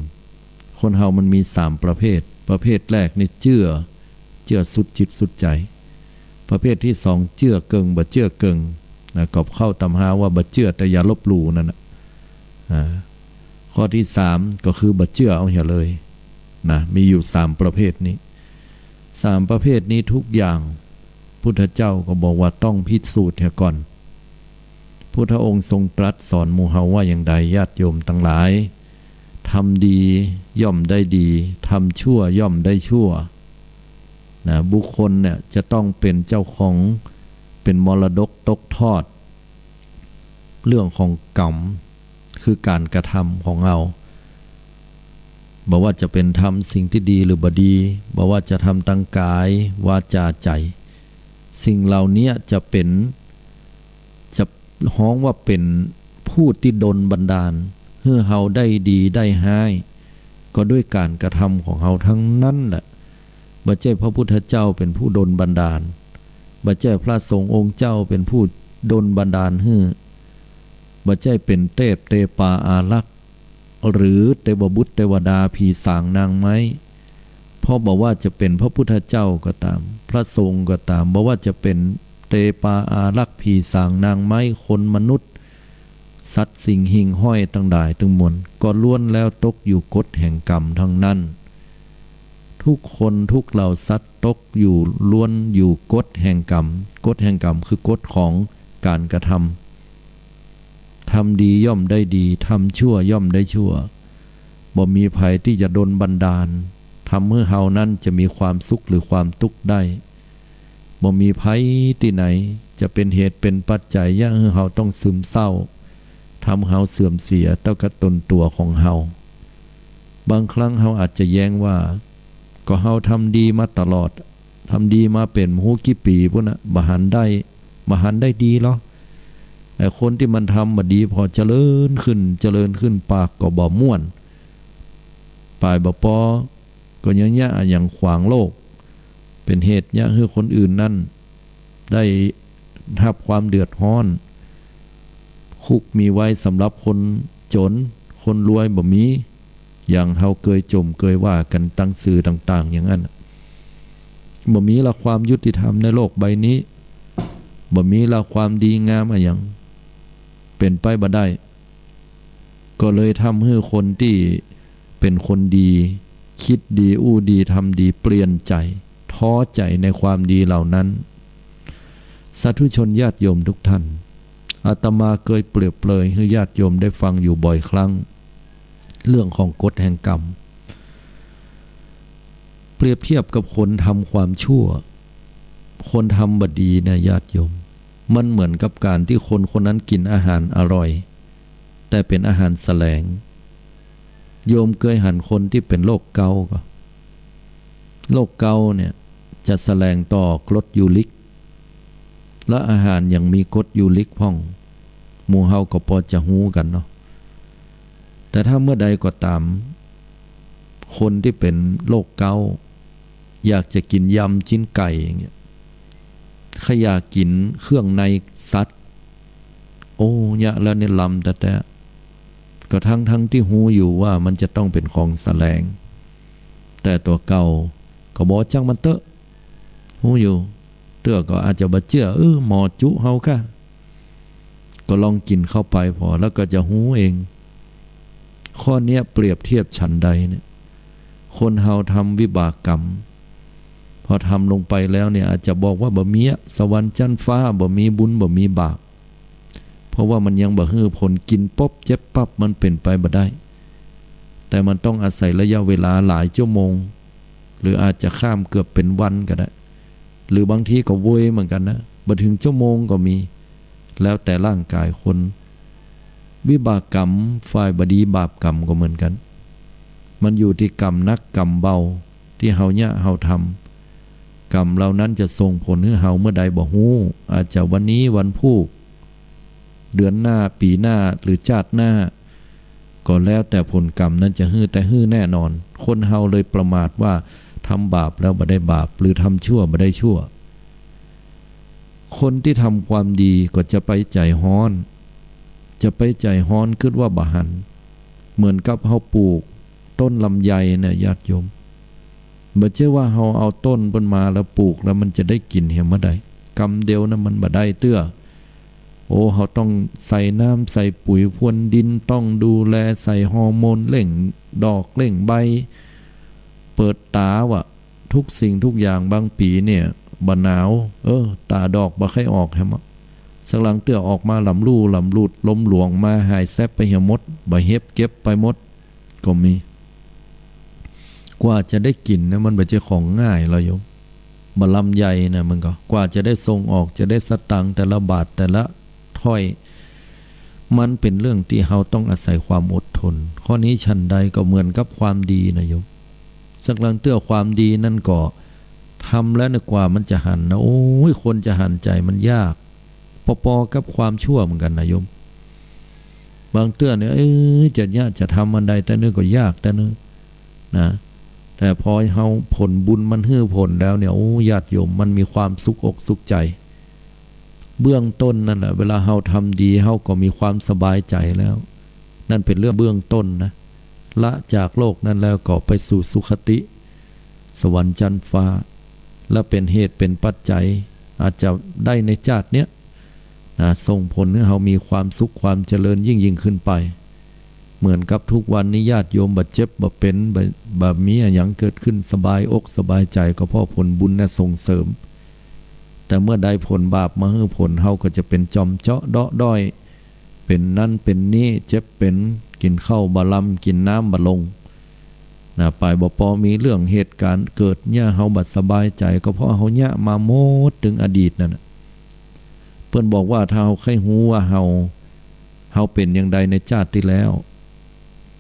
คนเฮามันมีสามประเภท ประเภทแรกนี่เจื้อ เจื้อสุดจิตสุดใจ๋ ประเภทตี้สองเจื้อเกิ่ง บ่เจื้อเกิ่ง นะ ก็เข้าต๋ามหาว่าบ่เจื้อแต่อย่าลบหลู่นั่นน่ะ อ่า ข้อตี้สามก็คือบ่เจื้อเอาเหียเลย นะ มีอยู่สามประเภทนี้ สามประเภทนี้ทุกอย่าง พุทธเจ้าก็บอกว่าต้องพิสูจน์เหียก่อน พุทธองค์ทรงตรัสสอนหมู่เฮาว่าอย่างใด ญาติโยมตังหลาย ทำดีย่อมได้ดี ทำชั่วย่อมได้ชั่ว นะ บุคคลเนี่ยจะต้องเป๋นเจ้าของ เป๋นมรดกตกทอด เรื่องของกรรม คือก๋านกระทำของเฮา บ่ว่าจะเป๋นทำสิ่งตี้ดีหรือบ่ดี บ่ว่าจะทำตางก๋าย วาจา ใจ๋ สิ่งเหล่านี้จะเป๋น จะฮ้องว่าเป๋นผู้ตี้ดลบันดาล หื้อเฮาได้ดีได้ฮ้าย ก็ด้วยก๋านกระทำของเฮาทั้งนั้นแหละ บ่ใจ้พระพุทธเจ้าเป๋นผู้ดลบันดาล บ่ใจ้พระสงฆ์องค์เจ้าเป๋นผู้ดลบันดาลหื้อ บ่ใจ้เป๋นเตพเตปาอารักษ์ หรือเตวบุตรเตวดาผีสางนางไม้ เพราะบ่ว่าจะเป๋นพระพุทธเจ้าก็ต๋าม พระสงฆ์ก็ต๋าม บ่ว่าจะเป๋นเตปาอารักษ์ ผีสางนางไม้ คนมนุษย์ สัตว์สิ่งหิ่งห้อยตังหลายตังมวล ก็ล้วนแล้วตกอยู่กฎแห่งกรรมทั้งนั้น ทุกคนทุกเหล่าสัตว์ตกอยู่ ล้วนอยู่กฎแห่งกรรม กฎแห่งกรรมคือกฎของก๋านกระทำ ทำดีย่อมได้ดี ทำชั่วย่อมได้ชั่ว บ่มีใผตี้จะดลบันดาล ทำหื้อเฮานั้นจะมีความสุขหรือความตุ๊กข์ได้ บ่มีใผตี้ไหนจะเป๋นเหตุเป๋นปัจจัยเยียะหื้อเฮาต้องซึมเศร้า ทำเฮาเสื่อมเสียเต้ากะตนตั๋วของเฮา บางครั้งเฮาอาจจะแย้งว่า ก็เฮาทำดีมาตลอด ทำดีมาเป๋นบ่ฮู้กี่ปี๋ปู๊นน่ะ บ่หันได้ บ่หันได้ดีหรอ ไอ้คนตี้มันทำบ่ดีผ่อเจริญขึ้น เจริญขึ้น ปากก็บ่ม่วน ป๋ายบ่ปอ ก็ยังเยียะอะหยังขวางโลก เป๋นเหตุเยียะหื้อคนอื่นนั้นได้ฮับความเดือดฮ้อน คุกมีไว้สำหรับคนจ๋น คนรวยบ่มี อย่างเฮาเกยจ่มเกยว่ากั๋นตางสื่อต่างๆ อย่างนั้นน่ะ บ่มีละความยุติธรรมในโลกใบนี้ บ่มีละความดีงามอะหยัง เป๋นไปบ่ได้ ก็เลยทำหื้อคนตี้เป๋นคนดี คิดดี อู้ดี ทำดี เปลี่ยนใจ๋ ท้อใจ๋ในความดีเหล่านั้น สาธุชนญาติโยมทุกท่าน อาตมาเกยเปรียบเปรยหื้อญาติโยมได้ฟังอยู่บ่อยครั้ง เรื่องของกฎแห่งกรรม เปรียบเทียบกับคนทำความชั่ว คนทำบ่ดีนะญาติโยม มันเหมือนกับก๋านตี้คนคนนั้นกิ๋นอาหารอร่อย แต่เป๋นอาหารแสลง โยมเกยหันคนตี้เป๋นโรคเกาต์ก่อ โรคเกาต์เนี่ยจะแสลงต่อกรดยูริก และอาหารยังมีกรดยูริกพ่อง หมู่เฮาก็ปอจะฮู้กั๋นเนาะ แต่ถ้าเมื่อใดก็ต๋าม คนตี้เป๋นโรคเกาต์ อยากจะกิ๋นยำจิ๊นไก่อย่างเงี้ย ใค่อยากกิ๋นเครื่องในสัตว์ โอ้ เยียะแล้วเนี่ยลำแต๊ๆ ก็ทั้งๆ ตี้ฮู้อยู่ว่ามันจะต้องเป๋นของแสลง แต่ตั๋วเก่าก็บ่ จ้างมันเต๊อะ ฮู้อยู่ เตื้อก็อาจจะบ่เจื้อ เออ หมอจุเฮาก้า ก็ลองกิ๋นเข้าไปผ่อ แล้วก็จะฮู้เอง ข้อเนี้ยเปรียบเทียบฉันใดเนี่ย คนเฮาทำวิบากกรรม พอทำลงไปแล้วเนี่ย อาจจะบอกว่าบ่มีอะ สวรรค์จั๊นฟ้า บ่มีบุญ บ่มีบาป เพราะว่ามันยังบ่หื้อผล กิ๋นปุ๊บเจ็บปั๊บ มันเป๋นไปบ่ได้ แต่มันต้องอาศัยระยะเวลาหลายชั่วโมง หรืออาจจะข้ามเกือบเป๋นวันก็ได้ หรือบางทีก็เวยเหมือนกั๋นนะ บ่เถิงชั่วโมงก็มี แล้วแต่ร่างกายคน วิบากกรรมฝ่ายบ่ดี บาปกรรมก็เหมือนกั๋น มันอยู่ตี้กรรมหนักกรรมเบา ตี้เฮาเยียะเฮาทำ กรรมเหล่านั้นจะส่งผลหื้อเฮาเมื่อใดบ่ฮู้ อาจจะวันนี้วันพูก เดือนหน้า ปี๋หน้า หรือจาติหน้า ก็แล้วแต่ผลกรรมนั้นจะหื้อ แต่หื้อแน่นอน คนเฮาเลยประมาทว่าทำบาปแล้วบ่ได้บาป หรือทำชั่วบ่ได้ชั่ว คนตี้ทำความดีก็จะไปใจ๋ฮ้อน จะไปใจ๋ฮ้อน กึ๊ดว่าบ่หัน เหมือนกับเฮาปลูกต้นลำไยนะญาติโยม บ่ใจ้ว่าเฮาเอาต้นเปิ้นมาแล้วปลูกแล้วมันจะได้กิ๋นเหียเมื่อใด กำเดียวนะมันบ่ได้เตื้อ โอ้ เฮาต้องใส่น้ำใส่ปุ๋ยพรวนดิน ต้องดูแล ใส่ฮอร์โมน เร่งดอกเร่งใบ เปิดต๋าว่ะ ทุกสิ่งทุกอย่าง บางปี๋เนี่ยบ่หนาว เออ ต๋าดอกบ่ใค่ออกแหมอะ สักหลังเตื้อออกมาหล่ำลู่หล่ำลูด ลมหลวงมาหายแซบไปเหียหมด บ่าเห็บเก็บไปหมด ก็มี กว่าจะได้กิ๋นนะ มันบ่ใจ้ของง่ายหรอกโยม บ่าลำไยนะ มันก็ กว่าจะได้ส่งออก จะได้สตางค์แต่ละบาทแต่ละถ้อย มันเป๋นเรื่องตี้เฮาต้องอาศัยความอดทน ข้อนี้ฉันใดก็เหมือนกับความดีนะโยม สักหลังเตื้อความดีนั่นก็ทำแล้วเนี่ย กว่ามันจะหันนะ โอ้ย คนจะหันใจ๋มันยาก ปอๆ กับความชั่วเหมือนกั๋นนะโยม บางเตื้อเนี่ย เอ้ย จะเยียะจะทำอันใดแต๊นึ่งก็ยากแต๊นึ่ง นะ แต่พอเฮาผลบุญมันหื้อผลแล้วเนี่ย โอ้ ญาติโยม มันมีความสุขอกสุขใจ๋ เบื้องต้นนั่นแหละ เวลาเฮาทำดี เฮาก็มีความสบายใจ๋แล้ว นั่นเป๋นเรื่องเบื้องต้นนะ ละจากโลกนั้นแล้วก็ไปสู่สุคติ สวรรค์จั๊นฟ้า และเป๋นเหตุเป๋นปัจจัย อาจจะได้ในจาติเนี้ยนะ ส่งผลหื้อเฮามีความสุขความเจริญยิ่งๆ ขึ้นไป เหมือนกับทุกวันนี้ญาติโยมบ่เจ็บบ่เป๋น บ่ บ่มีอะหยังเกิดขึ้น สบายอกสบายใจ๋ ก็เพราะผลบุญน่ะส่งเสริม แต่เมื่อใดผลบาปมาหื้อผล เฮาก็จะเป๋นจอมเจาะเดาะด้อย เป๋นนั้นเป๋นนี้ เจ็บเป๋น กิ๋นข้าวบ่ลำ กิ๋นน้ำบ่ลง นะ ไปบ่ปอ มีเรื่องเหตุก๋ารณ์เกิดเนี่ย เฮาบ่สบายใจ๋ ก็เพราะเฮาเยียะมาหมดเถิงอดีตนั่นน่ะ เปิ้นบอกว่าถ้าเฮาใค่ฮู้ว่าเฮา เฮาเป๋นอย่างใดในจาติตี้แล้ว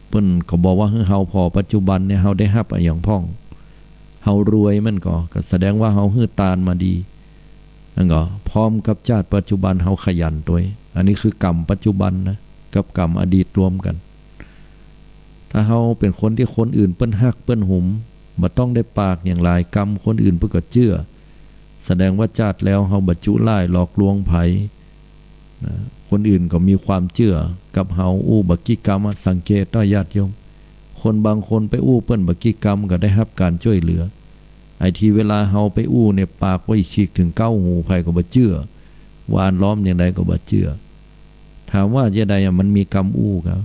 เปิ้นก็บอกว่าหื้อเฮาผ่อปัจจุบันเนี่ย เฮาได้ฮับอะหยังพ่อง เฮารวยแม่นก่อ ก็แสดงว่าเฮาหื้อตานมาดี นั่นก่อ พร้อมกับจาติปัจจุบันเฮาขยันตวย อันนี้คือกรรมปัจจุบันนะ กับกรรมอดีตรวมกั๋น ถ้าเฮาเป๋นคนตี้คนอื่นเปิ้นฮักเปิ้นหุม บ่ต้องได้ปากหยังหลายกำ คนอื่นเปิ้นก็เจื้อ แสดงว่าจาติแล้วเฮาบ่จุล่ายหลอกลวงใผ นะ คนอื่นก็มีความเจื้อกับเฮา อู้บ่กี่กำอะ สังเกตเนาะญาติโยม คนบางคนไปอู้เปิ้นบ่กี่กำก็ได้ฮับก๋านจ้วยเหลือ ไอ้ตี้เวลาเฮาไปอู้เนี่ย ปากว่าอี้ฉีกเถิงเก๊าหู ใผก็บ่เจื้อ หว่านล้อมอย่างใดก็บ่เจื้อ ถามว่าจะใดอะ มันมีกำอู้กา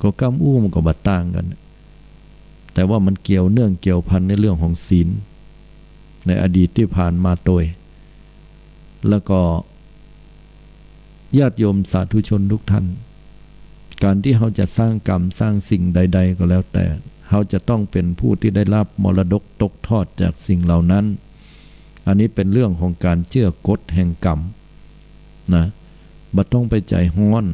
ก็กำอู้มันก็บ่ต่างกั๋น แต่ว่ามันเกี่ยวเนื่องเกี่ยวพันในเรื่องของศีล ในอดีตตี้ผ่านมาตวย แล้วก็ ญาติโยมสาธุชนทุกท่าน ก๋านตี้เฮาจะสร้างกรรมสร้างสิ่งใดๆ ก็แล้วแต่ เฮาจะต้องเป๋นผู้ตี้ได้ฮับมรดกตกทอดจากสิ่งเหล่านั้น อันนี้เป๋นเรื่องของก๋านเจื้อกฎแห่งกรรมนะ บ่ต้องไปใจ๋ฮ้อน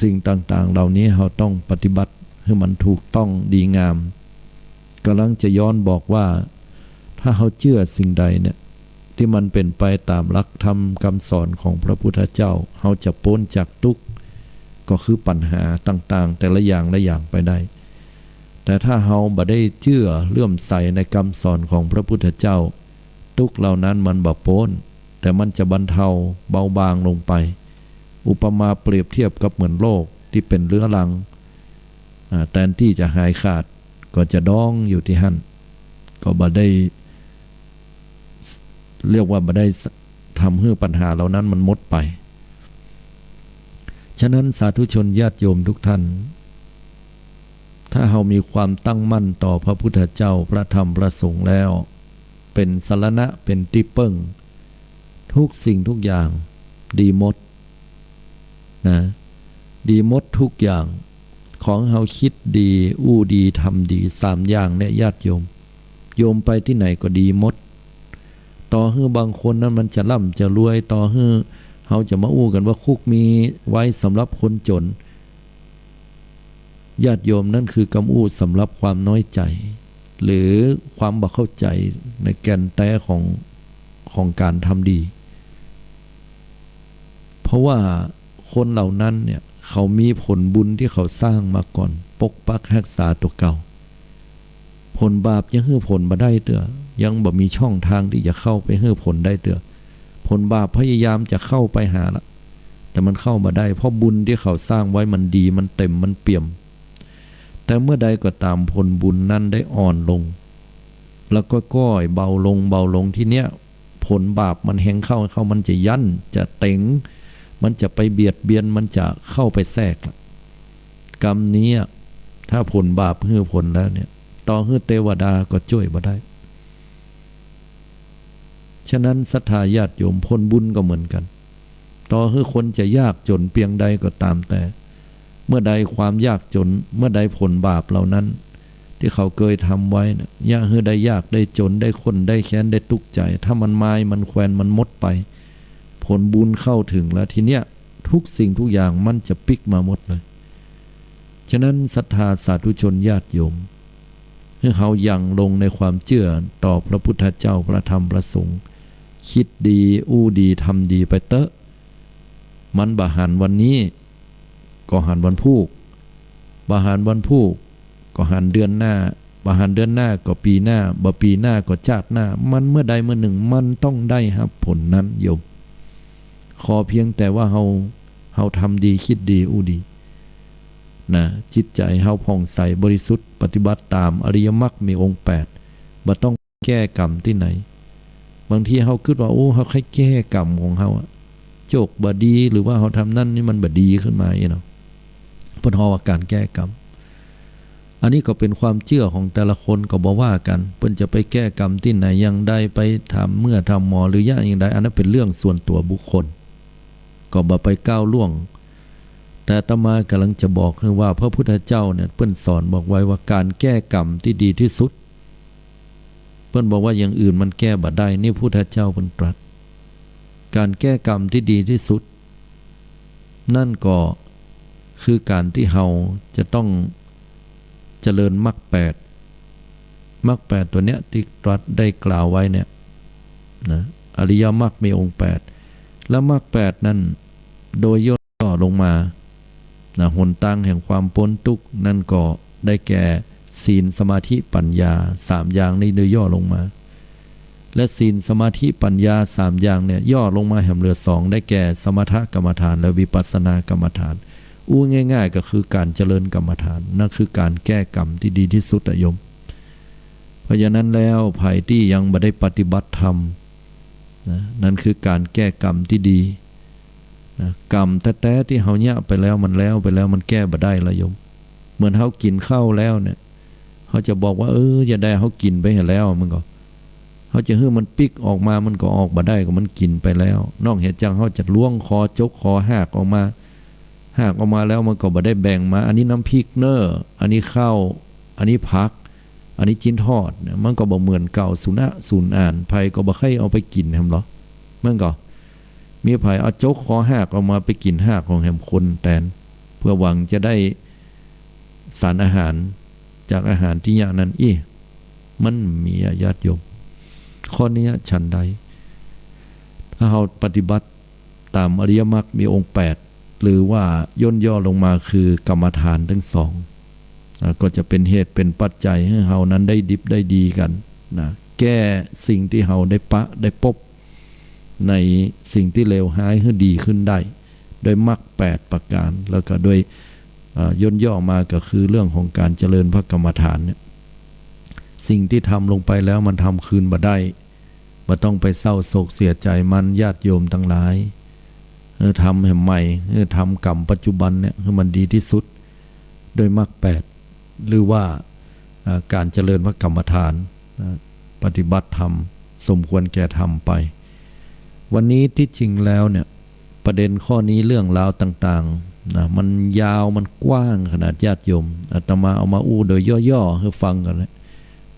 สิ่งต่างๆ เหล่านี้เฮาต้องปฏิบัติหื้อมันถูกต้องดีงาม ก่ำลังจะย้อนบอกว่า ถ้าเฮาเจื้อสิ่งใดเนี่ย ตี้มันเป๋นไปต๋ามหลักธรรมกำสอนของพระพุทธเจ้า เฮาจะป๊นจากตุ๊กข์ ก็คือปัญหาต่างๆ แต่ละอย่างละอย่างไปได้ แต่ถ้าเฮาบ่ได้เจื้อเลื่อมใสในกำสอนของพระพุทธเจ้า ตุ๊กข์เหล่านั้นมันบ่ป๊น แต่มันจะบรรเทาเบาบางลงไป อุปมาเปรียบเทียบกับเหมือนโรคตี้เป๋นเรื้อรัง อ่า แตนตี้จะหายขาด ก็จะดองอยู่ตี้หั้น ก็บ่ได้ เรียกว่าบ่ได้ทำหื้อปัญหาเหล่านั้นมันหมดไป ฉะนั้นสาธุชนญาติโยมทุกท่าน ถ้าเฮามีความตั้งมั่นต่อพระพุทธเจ้า พระธรรม พระสงฆ์แล้ว เป๋นสรณะ เป๋นตี้เปิ้ง ทุกสิ่งทุกอย่างดีหมด นะ ดีหมดทุกอย่าง ขอหื้อเฮาคิดดี อู้ดี ทำดี สามอย่างเนี่ย ญาติโยม โยมไปตี้ไหนก็ดีหมด ต่อหื้อบางคนนั้นมันจะร่ำจะรวย ต่อหื้อเฮาจะมาอู้กั๋นว่าคุกมีไว้สำหรับคนจน ญาติโยม นั่นคือกำอู้สำหรับความน้อยใจ๋ หรือความบ่เข้าใจ๋ในแก่นแต๊ของ ของก๋านทำดี เพราะว่าคนเหล่านั้นเนี่ย เขามีผลบุญตี้เขาสร้างมาก่อน ปกปักฮักษาตั๋วเก่า ผลบาปยังหื้อผลบ่ได้เตื้อ ยังบ่มีช่องทางตี้จะเข้าไปหื้อผลได้เตื้อ ผลบาปพยายามจะเข้าไปหาละ แต่มันเข้าบ่ได้ เพราะบุญตี้เขาสร้างไว้มันดี มันเต็ม มันเปี่ยม แต่เมื่อใดก็ต๋ามผลบุญนั้นได้อ่อนลง แล้วก็ก้อยเบาลง เบาลง ทีเนี้ย ผลบาปมันแฮงเข้า เข้า มันจะยั้น จะเต็ง มันจะไปเบียดเบียน มันจะเข้าไปแทรกละ กำนี้อะ ถ้าผลบาปหื้อผลแล้วเนี่ย ต่อหื้อเตวดาก็จ้วยบ่ได้ ฉะนั้นศรัทธาญาติโยม ผลบุญก็เหมือนกั๋น ต่อหื้อคนจะยากจ๋นเปียงใดก็ต๋ามแต่ เมื่อใดความยากจ๋น เมื่อใดผลบาปเหล่านั้น ตี้เขาเกยทำไว้น่ะ เยียะหื้อได้ยากได้จ๋น ได้ข้นได้แค้น ได้ตุ๊กข์ใจ๋ ถ้ามันมาย มันแควน มันหมดไป ผลบุญเข้าเถิงแล้ว ทีเนี้ย ทุกสิ่งทุกอย่างมันจะปิ๊กมาหมดเลย ฉะนั้นศรัทธาสาธุชนญาติโยม หื้อเฮายังลงในความเจื้อต่อพระพุทธเจ้า พระธรรม พระสงฆ์ คิดดี อู้ดี ทำดีไปเต๊อะ มันบ่หันวันนี้ ก็หันวันพูก บ่หันวันพูก ก็หันเดือนหน้า บ่หันเดือนหน้าก็ปี๋หน้า บ่ปี๋หน้าก็จาติหน้า มันเมื่อใดเมื่อนึ่งมันต้องได้ฮับผลนั้นโยม ขอเพียงแต่ว่าเฮา เฮาทำดีคิดดีอู้ดี นะ จิตใจ๋เฮาผ่องใสบริสุทธิ์ ปฏิบัติต๋ามอริยมรรคมีองค์แปด บ่ต้องแก้กรรมตี้ไหน บางทีเฮากึ๊ดว่า โอ้ เฮาใค่แก้กรรมของเฮาอะ โจคบ่ดี หรือว่าเฮาทำนั้นนี่มันบ่ดีขึ้นมาอี้เนาะ เปิ้นฮ้องว่าก๋านแก้กรรม อันนี้ก็เป๋นความเจื้อของแต่ละคนก็บ่ว่ากั๋น เปิ้นจะไปแก้กรรมตี้ไหนอย่างใด ไปถามเมื่อถามหมอหรืออย่างใด อันนั้นเป๋นเรื่องส่วนตั๋วบุคคล ก็บ่ไปก้าวล่วง แต่อาตมาก่ำลังจะบอกหื้อว่าพระพุทธเจ้าเนี่ยเปิ้นสอนบอกไว้ว่าก๋านแก้กรรมตี้ดีตี้สุด เปิ้นบอกว่าอย่างอื่นมันแก้บ่ได้ นี่พุทธเจ้าเปิ้นตรัส ก๋านแก้กรรมตี้ดีตี้สุด นั่นก็คือก๋านตี้เฮาจะต้องเจริญมรรคแปด มรรคแปดตั๋วเนี้ยตี้ตรัสได้กล่าวไว้เนี่ยนะ อริยมรรคมีองค์แปด และมรรคแปดนั้นโดยย่อลงมานะ หนตางแห่งความป๊นตุ๊กข์นั่นก็ได้แก่ศีล สมาธิ ปัญญา สามอย่างนี้โดยย่อลงมา และศีล สมาธิ ปัญญา สามอย่างเนี่ย ย่อลงมาแหมเหลือสอง ได้แก่สมถกรรมฐานและวิปัสสนากรรมฐาน อู้ง่ายๆ ก็คือก๋านเจริญกรรมฐาน นั่นคือก๋านแก้กรรมตี้ดีตี้สุดอะโยม เพราะฉะนั้นแล้วใผตี้ยังบ่ได้ปฏิบัติธรรมนะ นั่นคือก๋านแก้กรรมตี้ดีนะ กรรมแต๊ๆ ตี้เฮาเยียะไปแล้วมันแล้วไปแล้ว มันแก้บ่ได้ละโยม เหมือนเฮากิ๋นข้าวแล้วเนี่ย เฮาจะบอกว่า เออ จะได้เฮากิ๋นไปหั้นแล้ว มันก็ เฮาจะหื้อมันปิ๊กออกมา มันก็ออกบ่ได้ ก็มันกิ๋นไปแล้ว นอกเหนือจากเฮาจะล้วงคอจกคอหากออกมา หากออกมาแล้วมันก็บ่ได้แบ่งมา อันนี้น้ำพริกเน่อ อันนี้ข้าว อันนี้ผัก อันนี้จิ๊นทอดเนี่ย มันก็บ่เหมือนเก่า สูญอะสูญอาญ ใผก็บ่ใค่เอาไปกิ๋นแหมลอ มันก็ มีใผเอาจกคอหากออกมาไปกิ๋นหากของแหมคนแตน เพื่อหวังจะได้สารอาหารจากอาหารตี้เยียะนั้นอี้ มันมีอะญาติโยม ข้อเนี้ยฉันใด ถ้าเฮาปฏิบัติต๋ามอริยมรรคมีองค์แปด หรือว่าย่นย่อลงมาคือกรรมฐานตึงสอง อ่า ก็จะเป๋นเหตุเป๋นปัจจัยหื้อเฮานั้นได้ดิบได้ดีกั๋นนะ แก้สิ่งตี้เฮาได้ปะได้ปบ ในสิ่งตี้เลวฮ้ายหื้อดีขึ้นได้ โดยมรรคแปดประก๋าน แล้วก็โดย อ่า ย่นย่อมาก็คือเรื่องของก๋านเจริญพระกรรมฐานเนี่ย สิ่งตี้ทำลงไปแล้วมันทำคืนบ่ได้ บ่ต้องไปเศร้าโศกเสียใจ๋มัน ญาติโยมตังหลาย เออ ทำแหมใหม่ เออ ทำกรรมปัจจุบันเนี่ยหื้อมันดีตี้สุด โดยมรรคแปด หรือว่า อ่า ก๋านเจริญพระกรรมฐาน อ่า ปฏิบัติธรรม สมควรแก่ธรรมไป วันนี้ตี้จริงแล้วเนี่ย ประเด็นข้อนี้เรื่องราวต่างๆ นะ มันยาวมันกว้างขนาดญาติโยม อาตมาเอามาอู้โดยย่อๆ หื้อฟังกั๋นนะ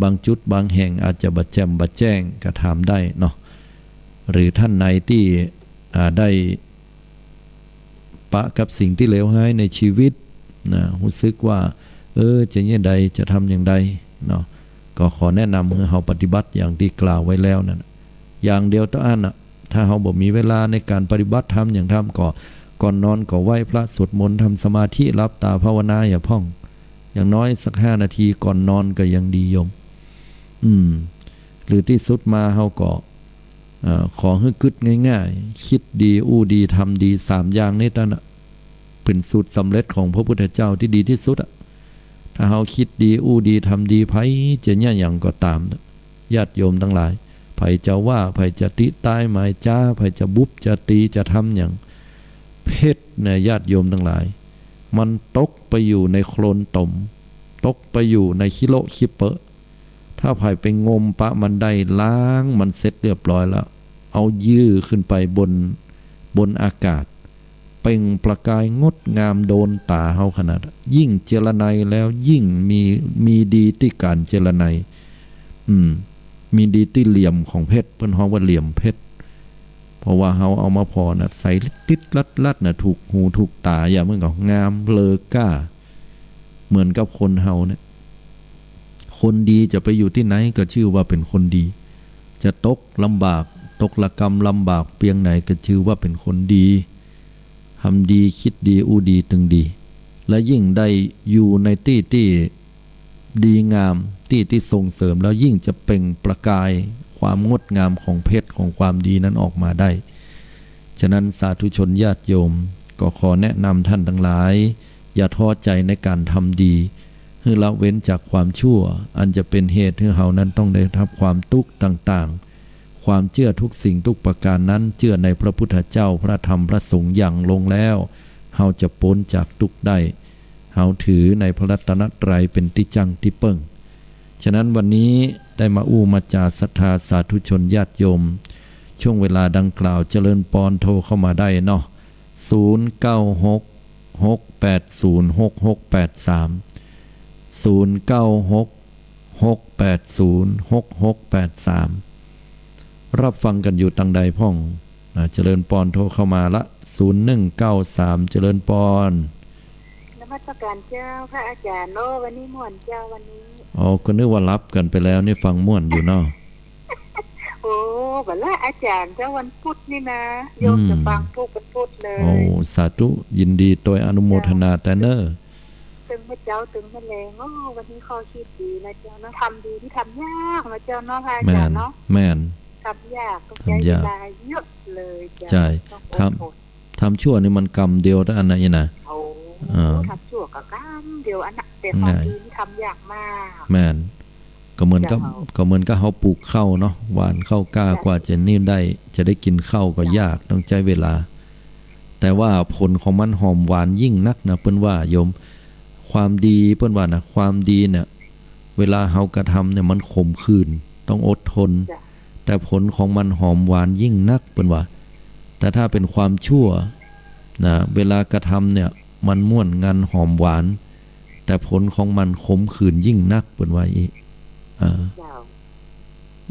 บางจุดบางแห่งอาจจะบ่แจ่มบ่แจ้งก็ถามได้เนาะ หรือท่านไหนตี้ อ่า ได้ ปะกับสิ่งตี้เลวฮ้ายในชีวิตนะ ฮู้สึกว่า เออ จะเยียะใด จะทำอย่างใดเนาะ ก็ขอแนะนำหื้อเฮาปฏิบัติอย่างตี้กล่าวไว้แล้วนั่น อย่างเดียวเต้าอั้นน่ะ ถ้าเฮาบ่มีเวลาในก๋านปฏิบัติธรรมหยังธรรมก็ ก่อนนอนก็ไหว้พระสวดมนต์ ทำสมาธิ หลับต๋าภาวนาเหียพ่อง อย่างน้อยสักห้านาทีก่อนนอนก็ยังดีโยม อืม หรือตี้สุดมาเฮาก็ เอ่อ ขอหื้อกึ๊ดง่ายๆ คิดดี อู้ดี ทำดี สามอย่างนี้เต้านั้นน่ะ เป๋นสูตรสำเร็จของพระพุทธเจ้าตี้ดีตี้สุดอะ ถ้าเฮาคิดดี อู้ดี ทำดี ใผจะเยียะหยังก็ต๋าม ญาติโยมตังหลาย ใผจะว่า ใผจะติต๊ายหมายจ๊า ใผจะบุบ จะตี๋ จะทำหยัง เพชรเนี่ย ญาติโยมตังหลาย มันตกไปอยู่ในโคลนตม ตกไปอยู่ในขี้โละขี้เปอะ ถ้าใผไปงมปะมันได้ ล้างมันเสร็จเรียบร้อยแล้ว เอายื่อขึ้นไปบน บนอากาศ เปล่งประกายงดงามโดนต๋าเฮาขนาด ยิ่งเจรไนแล้วยิ่งมี มีดีตี้ก๋านเจรไน อืม มีดีตี้เหลี่ยมของเพชร เปิ้นฮ้องว่าเหลี่ยมเพชร เพราะว่าเฮาเอามาผ่อน่ะ ใสติ๊ดๆ ลัดๆ น่ะ ถูกหูถูกต๋า อย่างมันก็งามเลอก้า เหมือนกับคนเฮาเนี่ย คนดีจะไปอยู่ตี้ไหนก็จื้อว่าเป๋นคนดี จะตกลำบาก ตกระกำลำบากเปียงไหนก็จื้อว่าเป๋นคนดี ทำดี คิดดี อู้ดี ตึงดี และยิ่งได้อยู่ในตี้ตี้ ดีงามตี้ ตี้ส่งเสริม แล้วยิ่งจะเปล่งประกายความงดงามของเพชรของความดีนั้นออกมาได้ ฉะนั้นสาธุชนญาติโยม ก็ขอแนะนำท่านทั้งหลาย อย่าท้อใจในการทำดี หื้อละเว้นจากความชั่ว อันจะเป็นเหตุหื้อเฮานั้นต้องได้รับความตุ๊กข์ต่างๆ ความเจื้อทุกสิ่งทุกประก๋านนั้น เจื้อในพระพุทธเจ้า พระธรรม พระสงฆ์ หยั่งลงแล้ว เฮาจะป๊นจากตุ๊กข์ได้ เฮาถือในพระรัตนตรัยเป๋นตี้จั้งตี้เปิ้ง ฉะนั้นวันนี้ได้มาอู้มาจ๋าศรัทธาสาธุชนญาติโยม ช่วงเวลาดังกล่าวเจริญปอนโทรเข้ามาได้เนาะ ศูนย์เก้าหก หกแปดศูนย์ หกหกแปดสาม ศูนย์เก้าหก หกแปดศูนย์ หกหกแปดสาม รับฟังกั๋นอยู่ตางใดพ่อง อ่า เจริญปอนโทรเข้ามาละ ศูนย์หนึ่งเก้าสาม เจริญปอน นมัสการเจ้า พระอาจ๋ารย์ โอ้ วันนี้ม่วนเจ้า วันนี้ อ๋อ ก็นึกว่าหลับกั๋นไปแล้ว นี่ฟังม่วนอยู่เนาะ โอ้ บ่าละอาจ๋ารย์เจ้า วันพุธนี่นะ โยมจะฟังทุกวันพุธเลย โอ้ สาธุ ยินดีตวย อนุโมทนาแต๊เน่อ ตึงเมื่อเจ๊า ตึงเมื่อแลง โอ้ วันนี้ข้อคิดดีนะเจ้าเนาะ ทำดีนี่ทำยากนะเจ้าเนาะ พระอาจ๋ารย์เนาะ แม่น แม่น ทำยาก ต้องใจ๊เวลาเยอะเลยเจ้า ใจ้ ต้องอดทน ทำ ทำชั่วนี่มันกำเดียวเต้าอั้นนะ อี้นะ โอ้ อ่า ทำชั่วก็กำเดียวอั้นนะ แต่ความดีนี่ทำยากมาก แม่น ก็เหมือนกับ เจ้า ก็เหมือนกับเฮาปลูกข้าวเนาะ หว่านข้าวกล้า เจ้า กว่าจะนี่ได้ จะได้กิ๋นข้าวก็ยาก ต้องใจ๊เวลา แต่ว่าผลของมันหอมหวานยิ่งนักนะ เปิ้นว่าโยม ความดี เปิ้นว่านะ ความดีเนี่ย เวลาเฮากระทำเนี่ยมันขมขื่น ต้องอดทน เจ้า แต่ผลของมันหอมหวานยิ่งนัก เปิ้นว่า แต่ถ้าเป๋นความชั่วนะ เวลากระทำเนี่ยมันม่วนงันหอมหวาน แต่ผลของมันขมขื่นยิ่งนัก เปิ้นว่าอี้ อ่า เจ้า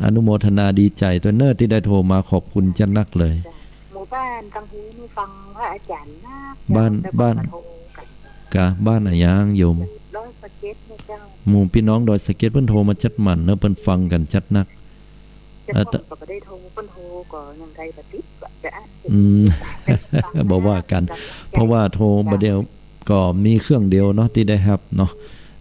อนุโมทนาดีใจ๋ตวยเน่อตี้ได้โทรมา ขอบคุณจัดนักเลย เจ้า หมู่บ้านตังหูนี่ฟังพระอาจ๋ารย์นัก บ้าน เจ้า บ้าน แต่ก่อนก็โทรกั๋น กะ บ้านอะหยังโยม ดอยสะเก็ดเนี่ยเจ้า หมู่ปี้น้องดอยสะเก็ดเปิ้นโทรมาจัดหมั่นเน่อ เปิ้นฟังกั๋นจัดนัก แต่ก่อนก็บ่ได้โทร เปิ้นโทรก็ยังได้บ่ติด บ่จะอั้น อืม บ่ว่ากั๋น เพราะว่าโทรบ่าเดี่ยว ก็มีเครื่องเดียวเนาะตี้ได้ฮับเนาะ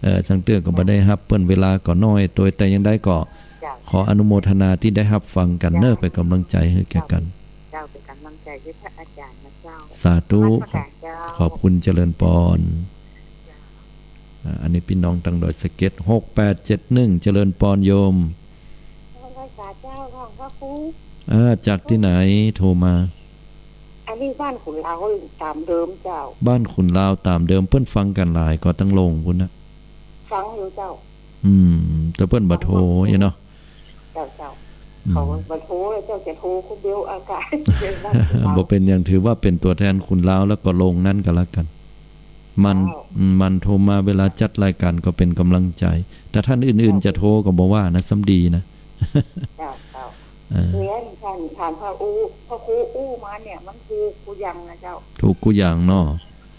เอ่อ จังเตื้อก็บ่ได้ฮับ เปิ้นเวลาก็น้อยตวย แต่ยังใดก็ เจ้า ขออนุโมทนาตี้ได้ฮับฟังกั๋นเน่อ เจ้า เป๋นก๋ำลังใจ๋หื้อแก่กั๋น เจ้า เป๋นก๋ำลังใจ๋หื้อพระอาจ๋ารย์นะเจ้า สาธุ นมัสการเจ้า ขอบคุณเจริญปอน อ่า อันนี้ปี้น้องตังดอยสะเก็ด หกแปดเจ็ดหนึ่ง เจริญปอนโยม นมัสการเจ้า หลวงพ่อครู อ่า จากตี้ไหนโทรมา อันนี้บ้านขุนลาวต๋ามเดิมเจ้า บ้านขุนลาวต๋ามเดิม เปิ้นฟังกั๋นหลายก่อตังโลงปู๊นนะ ฟังอยู่เจ้า อืม แต่เปิ้นบ่โทรอี้เนาะ เจ้า เจ้า อืม เขาบ่โทร เจ้าจะโทรคนเดียว อากาศ บ่เป๋นหยัง ถือว่าเป๋นตั๋วแทนขุนลาว แล้วก็โลงนั้นก็แล้วกั๋น มัน เจ้า อืม มันโทรมาเวลาจัดรายก๋านก็เป๋นก๋ำลังใจ๋ แต่ต้านอื่นๆ เจ้า จะโทรก็บ่ว่านะ ซ้ำดีนะ เจ้า เจ้า เออ เรียนถาม ถามพระอู้ พระครูอู้มาเนี่ย มันถูกกู้อย่างนะเจ้า ถูกกู้อย่างเนาะ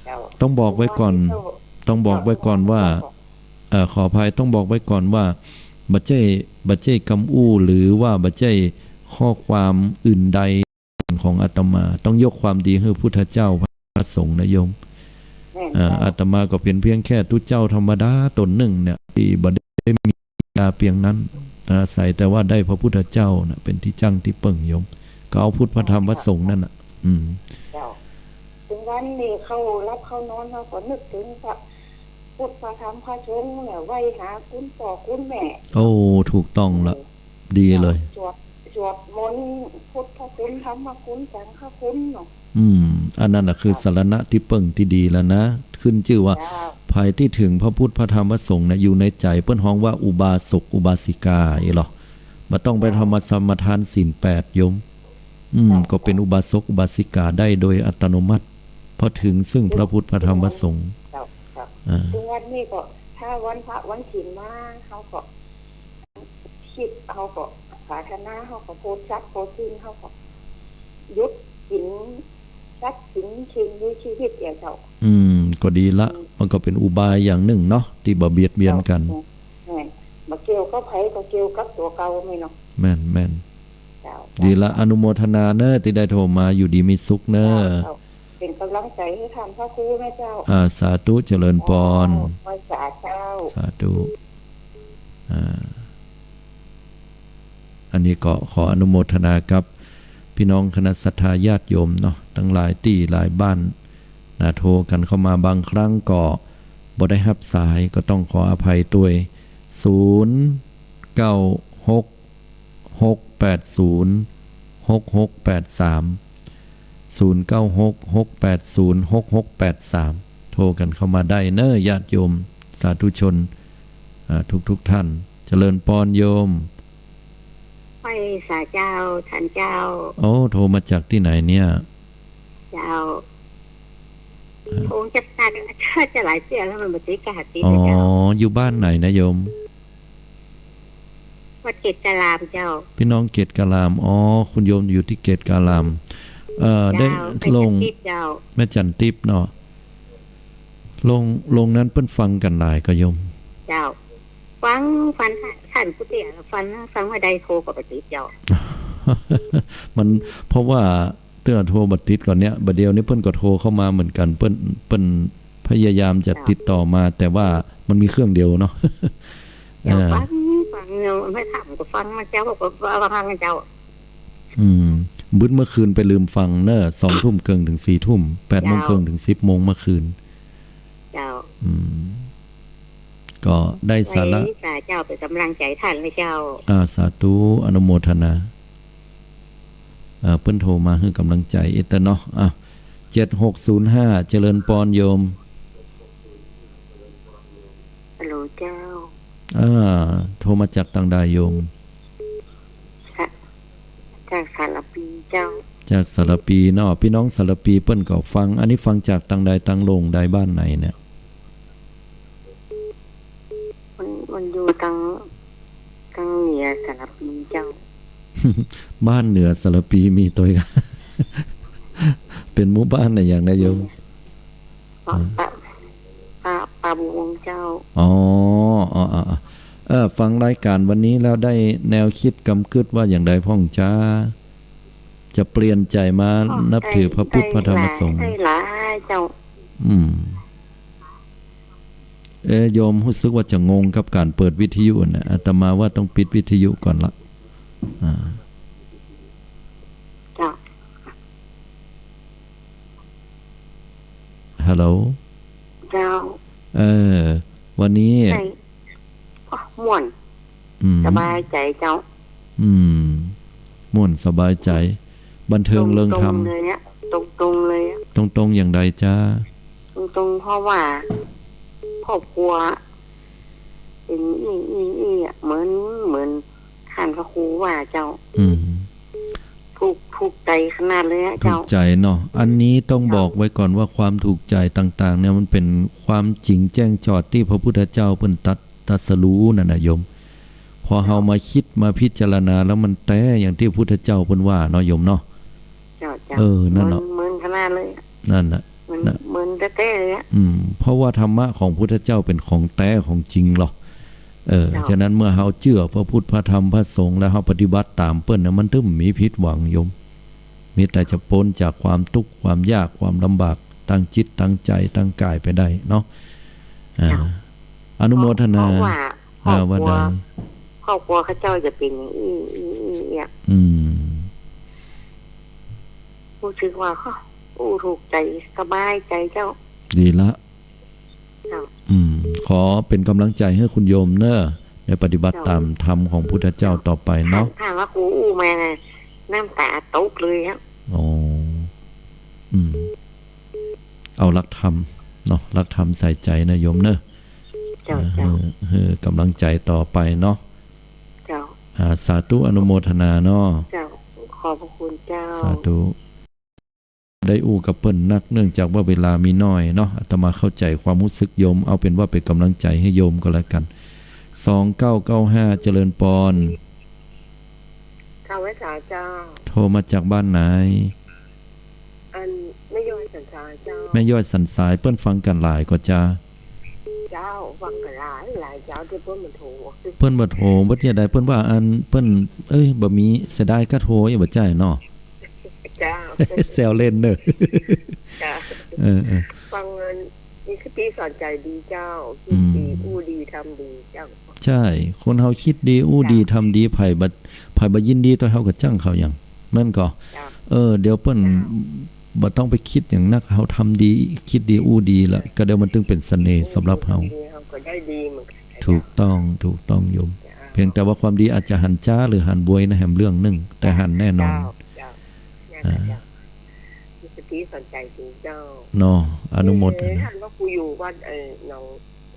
เจ้า ต้องบอกไว้ก่อน เจ้า ต้องบอกไว้ก่อนว่า เจ้า เอ่อ ขออภัย ต้องบอกไว้ก่อนว่า บ่ใจ้ บ่ใจ้กำอู้ หรือว่าบ่ใจ้ข้อความอื่นใดของอาตมา ต้องยกความดีหื้อพุทธเจ้าพระสงฆ์นะโยม แม่น เอ่อ เจ้า อาตมาก็เป๋นเพียงแค่ตุ๊เจ้าธรรมดาต๋นนึ่งเนี่ย ตี้บ่ได้มีปัญญาเปียงนั้น อาศัยแต่ว่าได้พระพุทธเจ้านะเป๋นตี้จั้งตี้เปิ้งโยม ก็เอาพุทธพระธรรมพระสงฆ์นั่นน่ะ อืม เจ้า เถิงวันนี้เข้าหลับเข้านอน เฮาก็นึกเถิงพระพุทธพระธรรมพระสงฆ์เนี่ย ไหว้หาคุณป้อคุณแม่ โอ้ ถูกต้องละ เออ ดีเลย สวด สวดมนต์พุทธคุณธรรมคุณสังฆคุณเนาะ อืม อันนั้นน่ะคือ ครับ สรณะตี้เปิ้งตี้ดีแล้วนะ ขึ้นจื้อว่า ครับ ใผตี้เถิงพระพุทธพระธรรมพระสงฆ์เนี่ย อยู่ในใจ๋เปิ้นฮ้องว่าอุบาสกอุบาสิกาอี้หรอ บ่ต้องไป ครับ ทำสมาทานศีลแปดโยม อืม ครับ ก็เป๋นอุบาสกอุบาสิกาได้โดยอัตโนมัติ เพราะเถิงซึ่งพระพุทธพระธรรมพระสงฆ์ ครับ ครับ อ่า ซึ่งวันนี้ก็ ถ้าวันพระวันศีลมา เฮาก็ คิด เฮาก็ปรารถนา เฮาก็โพธิสัตว์โพธิศีล เฮาก็หยุดกิ๋นสัตว์กิ๋นสิ่งมีชีวิตเอี้ยเจ้า อืม ก็ดีละ อืม มันก็เป๋นอุบายอย่างนึ่งเนาะ ตี้บ่เบียดเบียนกั๋น เจ้า แม่น บ่เกี่ยวกับใผ ก็เกี่ยวกับตั๋วเก่าแม่นเนาะ แม่น แม่น เจ้า ดีละ อนุโมทนาเน่อ ตี้ได้โทรมา อยู่ดีมีสุขเน่อ เจ้า เจ้า เป๋นก๋ำลังใจ๋หื้อต้านพระครูนะเจ้า อ่า สาธุ เจริญปอน เจ้า ไหว้สาเจ้า สาธุ อ่า อันนี้ก็ขออนุโมทนากับพี่น้องคณะศรัทธาญาติโยมเนาะ ตังหลายตี้หลายบ้านนะ โทรกั๋นเข้ามา บางครั้งก็บ่ได้ฮับสาย ก็ต้องขออภัยตวย ศูนย์ เก้า หก หก แปด ศูนย์ หก หก แปด สาม ศูนย์ เก้า หก หก แปด ศูนย์ หก หก แปด สาม โทรกั๋นเข้ามาได้เน้อ ญาติโยมสาธุชน อ่า ทุกๆ ท่าน เจริญปอนโยม ไหว้สาเจ้า ท่านเจ้า โอ้ โทรมาจากตี้ไหนเนี่ย เจ้า อ่า โทรจาก จะหลายเตื้อแล้วมันบ่ติด ก็หาติด อ๋อ เจ้า อยู่บ้านไหนนะโยม วัดเกตุการามเจ้า พี่น้องเกตุการาม อ๋อ คุณโยมอยู่ตี้เกตุการาม เอ่อ ได้ เจ้า ลง แม่จันทร์ติ๊บเจ้า แม่จันทร์ติ๊บเนาะ ลง ลงนั้นเปิ้นฟังกั๋นหลายก่อโยม เจ้า ฟัง ฟัง ฟังผู้เตี้ย ฟัง ฟังว่าได้ โทรก็บ่ติดเจ้า มัน เพราะว่าเตื้อโทรบ่ติดก่อนเนี่ย บ่าเดี่ยวนี้เปิ้นก็โทรเข้ามาเหมือนกั๋น เปิ้น เปิ้นพยายามจะ เจ้า ติดต่อมา แต่ว่ามันมีเครื่องเดียวเนาะ เจ้า เออ ฟัง ฟังเนาะ ไม่ถามก็ฟังมาเจ้า ก็ฟังเจ้า อืม บึดเมื่อคืนไปลืมฟังเน้อ สองทุ่มเกิ่งเถิงสี่ทุ่ม แปดโมงเกิ่งเถิงสิบโมงเมื่อคืน เจ้า อืม ก็ได้สาระ ไหว้สาเจ้า เป๋นก๋ำลังใจ๋ต้านนะเจ้า อ่า สาธุ อนุโมทนา อ่า เปิ้นโทรมาหื้อก๋ำลังใจ๋อีกเตื้อเนาะ อ่ะ เจ็ดหกศูนย์ห้า เจริญปอนโยม ฮัลโหลเจ้า อ่า โทรมาจากตางใดโยม จาก จากสารภีเจ้า จากสารภีเนาะ พี่น้องสารภีเปิ้นก็ฟัง อันนี้ฟังจากตางใด ตางโล่งใด บ้านไหนเนี่ย มัน มันอยู่ตาง ตางเหนือสารภีเจ้า บ้านเหนือสารภีมีตวย เป๋นหมู่บ้านไหนอย่างใดโยม ป่า ป่า ป่า ป่าบงเจ้า อ๋อ อ๋อ อ๋อ อ๋อ เออ ฟังรายการวันนี้แล้วได้แนวคิดกำกึ๊ดว่าอย่างใดพ่องจ๊ะ จะเปลี่ยนใจ๋มา ก็ นับถือพระพุทธ ได้ พระธรรม ได้ พระสงฆ์ ได้หลายเจ้า อืม เอ๊ะ โยมฮู้สึกว่าจะงงกับก๋านเปิดวิทยุนะ อาตมาว่าต้องปิดวิทยุก่อนละ อ่า เจ้า ฮัลโหล เจ้า เออ วันนี้ ได้ โอ้ ม่วน อืม สบายใจ๋เจ้า อืม ม่วนสบายใจ๋ บันเทิงเริงธรรม ตรงๆ เลยอะ ตรงๆ เลยอะ ตรงๆ อย่างใดจ๊ะ ตรงๆ เพราะว่า ครอบครัว เป๋นอี้ อี้ อี้อะ เหมือน เหมือนท่านพระครูว่าเจ้า อืม ถูก ถูกใจ๋ขนาดเลยอะ ถูก เจ้า ใจ๋เนาะ อันนี้ต้อง เจ้า บอกไว้ก่อนว่าความถูกใจ๋ต่างๆ เนี่ย มันเป๋นความจริงแจ้งจอดตี้พระพุทธเจ้าเปิ้นตรัส ตรัสรู้นั่นน่ะโยม พอเฮามาคิดมาพิจารณาแล้วมันแต๊อย่างตี้พระพุทธเจ้าเปิ้นว่าเนาะโยมเนาะ เจ้า เจ้า เออ นั่นเนาะ เหมือน เหมือนขนาดเลยอะ นั่นน่ะ เหมือน นะ เหมือนแต๊ๆ เลยอะ อืม เพราะว่าธรรมะของพุทธเจ้าเป๋นของแต๊ของจริงหรอก เออ เจ้า ฉะนั้นเมื่อเฮาเจื้อพระพุทธ พระธรรม พระสงฆ์ แล้วเฮาปฏิบัติต๋ามเปิ้นน่ะ มันถึงบ่มีผิดหวังโยม มีแต่จะป๊นจากความตุ๊กข์ ความยาก ความลำบาก ตางจิต ตางใจ๋ ตางก๋ายไปได้เนาะ อ่า เจ้า อนุโมทนา เพราะ เพราะว่า อ่า ครอบครัว ว่าได้ ครอบครัวเขาเจ้าจะเป๋นอย่างอี้ อี้ อี้ อี้อะ อืม ฮู้สึกว่า โอ้ ถูกใจ๋ สบายใจ๋เจ้า ดีละ เจ้า อืม ขอเป๋นก๋ำลังใจ๋หื้อคุณโยมเน้อ ได้ปฏิบัติ เจ้า ต๋ามธรรมของพุทธเจ้าต่อไปเนาะ ถ้า ถ้าว่ากูอู้มานะ น้ำต๋าตกเลยอะ อ๋อ อืม เอาหลักธรรมเนาะ หลักธรรมใส่ใจ๋นะโยมเน้อ เจ้า เออ เจ้า เออ ก๋ำลังใจ๋ต่อไปเนาะ เจ้า อ่า สาธุอนุโมทนาเนาะ เจ้า ขอบพระคุณเจ้า สาธุ ได้อู้กับเปิ้นนัก เนื่องจากว่าเวลามีน้อยเนาะ อาตมาเข้าใจ๋ความฮู้สึกโยม เอาเป๋นว่าเป๋นก๋ำลังใจ๋หื้อโยมก็แล้วกั๋น สองเก้าเก้าห้า เจริญปอน ข้าพเจ้าเจ้า โทรมาจากบ้านไหน อันแม่ย้อยสันทรายเจ้า แม่ย้อยสันทราย เปิ้นฟังกั๋นหลายก่อจ๊ะ เจ้า ฟังกั๋นหลาย หลายเจ้าตี้เปิ้นบ่โทร เปิ้นบ่โทร บ่เตี้ยใด เปิ้นว่าอัน เปิ้น เอ้ย บ่มี เสียดายก้าโทร บ่ใจ้เนาะ เจ้า แซวเล่นเน้อ เจ้า เออ เออ ฟังอัน มีคติสอนใจ๋ดีเจ้า อืม คติอู้ดีทำดีเจ้า ใจ้ คนเฮาคิดดี อู้ดี เจ้า ทำดี ใผบ่ ใผบ่ยินดีตวยเฮาก็จั้งเขาหยัง แม่นก่อ เจ้า เออ เดี๋ยวเปิ้น เจ้า บ่ต้องไปคิดหยังนัก เฮาทำดี คิดดี อู้ดีละ ก็เดี๋ยวมันตึงเป๋นเสน่ห์สำหรับเฮา ดี เฮาก็ได้ดีเหมือนกั๋น ถูกต้อง ถูกต้องโยม เจ้า เพียงแต่ว่าความดีอาจจะหันจ๊าหรือหันบวยนะแหมเรื่องนึ่ง แต่หันแน่นอน เจ้า เจ้า นั่นแหละ อ่า เจ้า มีสติสอนใจ๋จริงเจ้า เนาะ อนุโมทนา เออ หันว่ากูอยู่วัด เอ่อ หนอง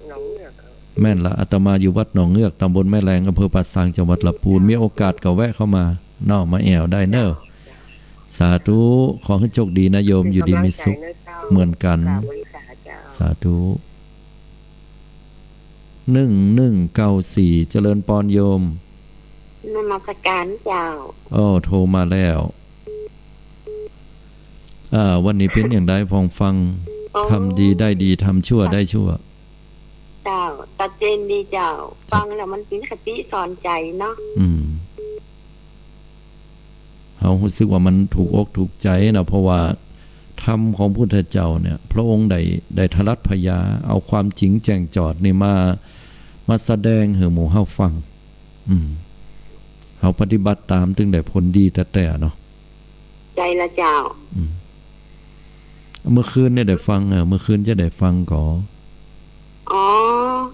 หนองเงือก แม่นละ อาตมาอยู่วัดหนองเงือก ตำบลแม่แลง อำเภอป่าซาง จังหวัดละปูน มีโอกาสก็แวะเข้ามาเนาะ มาแอ่วได้เน่อ เจ้า สาธุ ขอหื้อโจคดีนะโยม อยู่ดีมีสุข เหมือนกั๋น สาธุ นึ่งหนึ่งเก้าสี่ เจริญปอนโยม นมัสก๋านเจ้า โอ้ โทรมาแล้ว อ่า วันนี้เป๋นอย่างใดพ่องฟัง โอ้ ทำดีได้ดี ทำชั่วได้ชั่ว เจ้า ชัดเจนดีเจ้า ฟังแล้วมันเป๋นคติสอนใจ๋เนาะ อืม เฮาฮู้สึกว่ามันถูกอกถูกใจ๋เนาะ เพราะว่าธรรมของพุทธเจ้าเนี่ย พระองค์ได้ ได้ทะลัดพญา เอาความจริงแจ้งจอดนี่มา มาแสดงหื้อหมู่เฮาฟัง อืม เฮาปฏิบัติต๋ามตึงได้ผลดีแต๊ๆ เนาะ ใจ้ละเจ้า อืม เมื่อคืนเนี่ยได้ฟัง เออ เมื่อคืนจะได้ฟังก่อ อ๋อ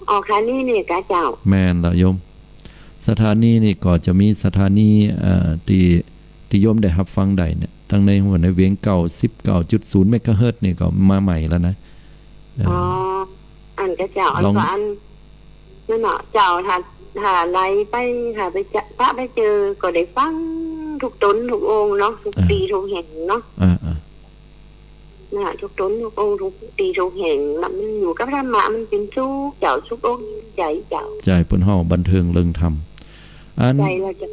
อ๋อ ค่ะ นี่นี่กาเจ้า แม่นละโยม สถานีนี่ก็จะมีสถานี เอ่อ ตี้ ตี้โยมได้ฮับฟังได้เนี่ย ตังในหั้วในเวียงเก้าสิบเก้าจุดศูนย์เมกะเฮิรตซ์นี่ก็มาใหม่แล้วนะ เออ อ๋อ อันกาเจ้า อัน ลอง ก็อัน นั่นเนาะเจ้า ถ้า ถ้าไหลไป ถ้าไปจะ ถ้าไปเจอก็ได้ฟังทุกต๋นทุกองค์เนาะ ทุก อ่า ตี้ทุกแห่งเนาะ อ่า อ่า น่ะ ทุกต๋นทุกองค์ ทุกตี้ทุกแห่ง มันอยู่กับธรรมะ มันเป๋นสุขเจ้า สุขอกสุขใจ๋เจ้า ใจ้ เปิ้นฮ้องบันเทิงเริงธรรม อัน ใจ้ละเจ้า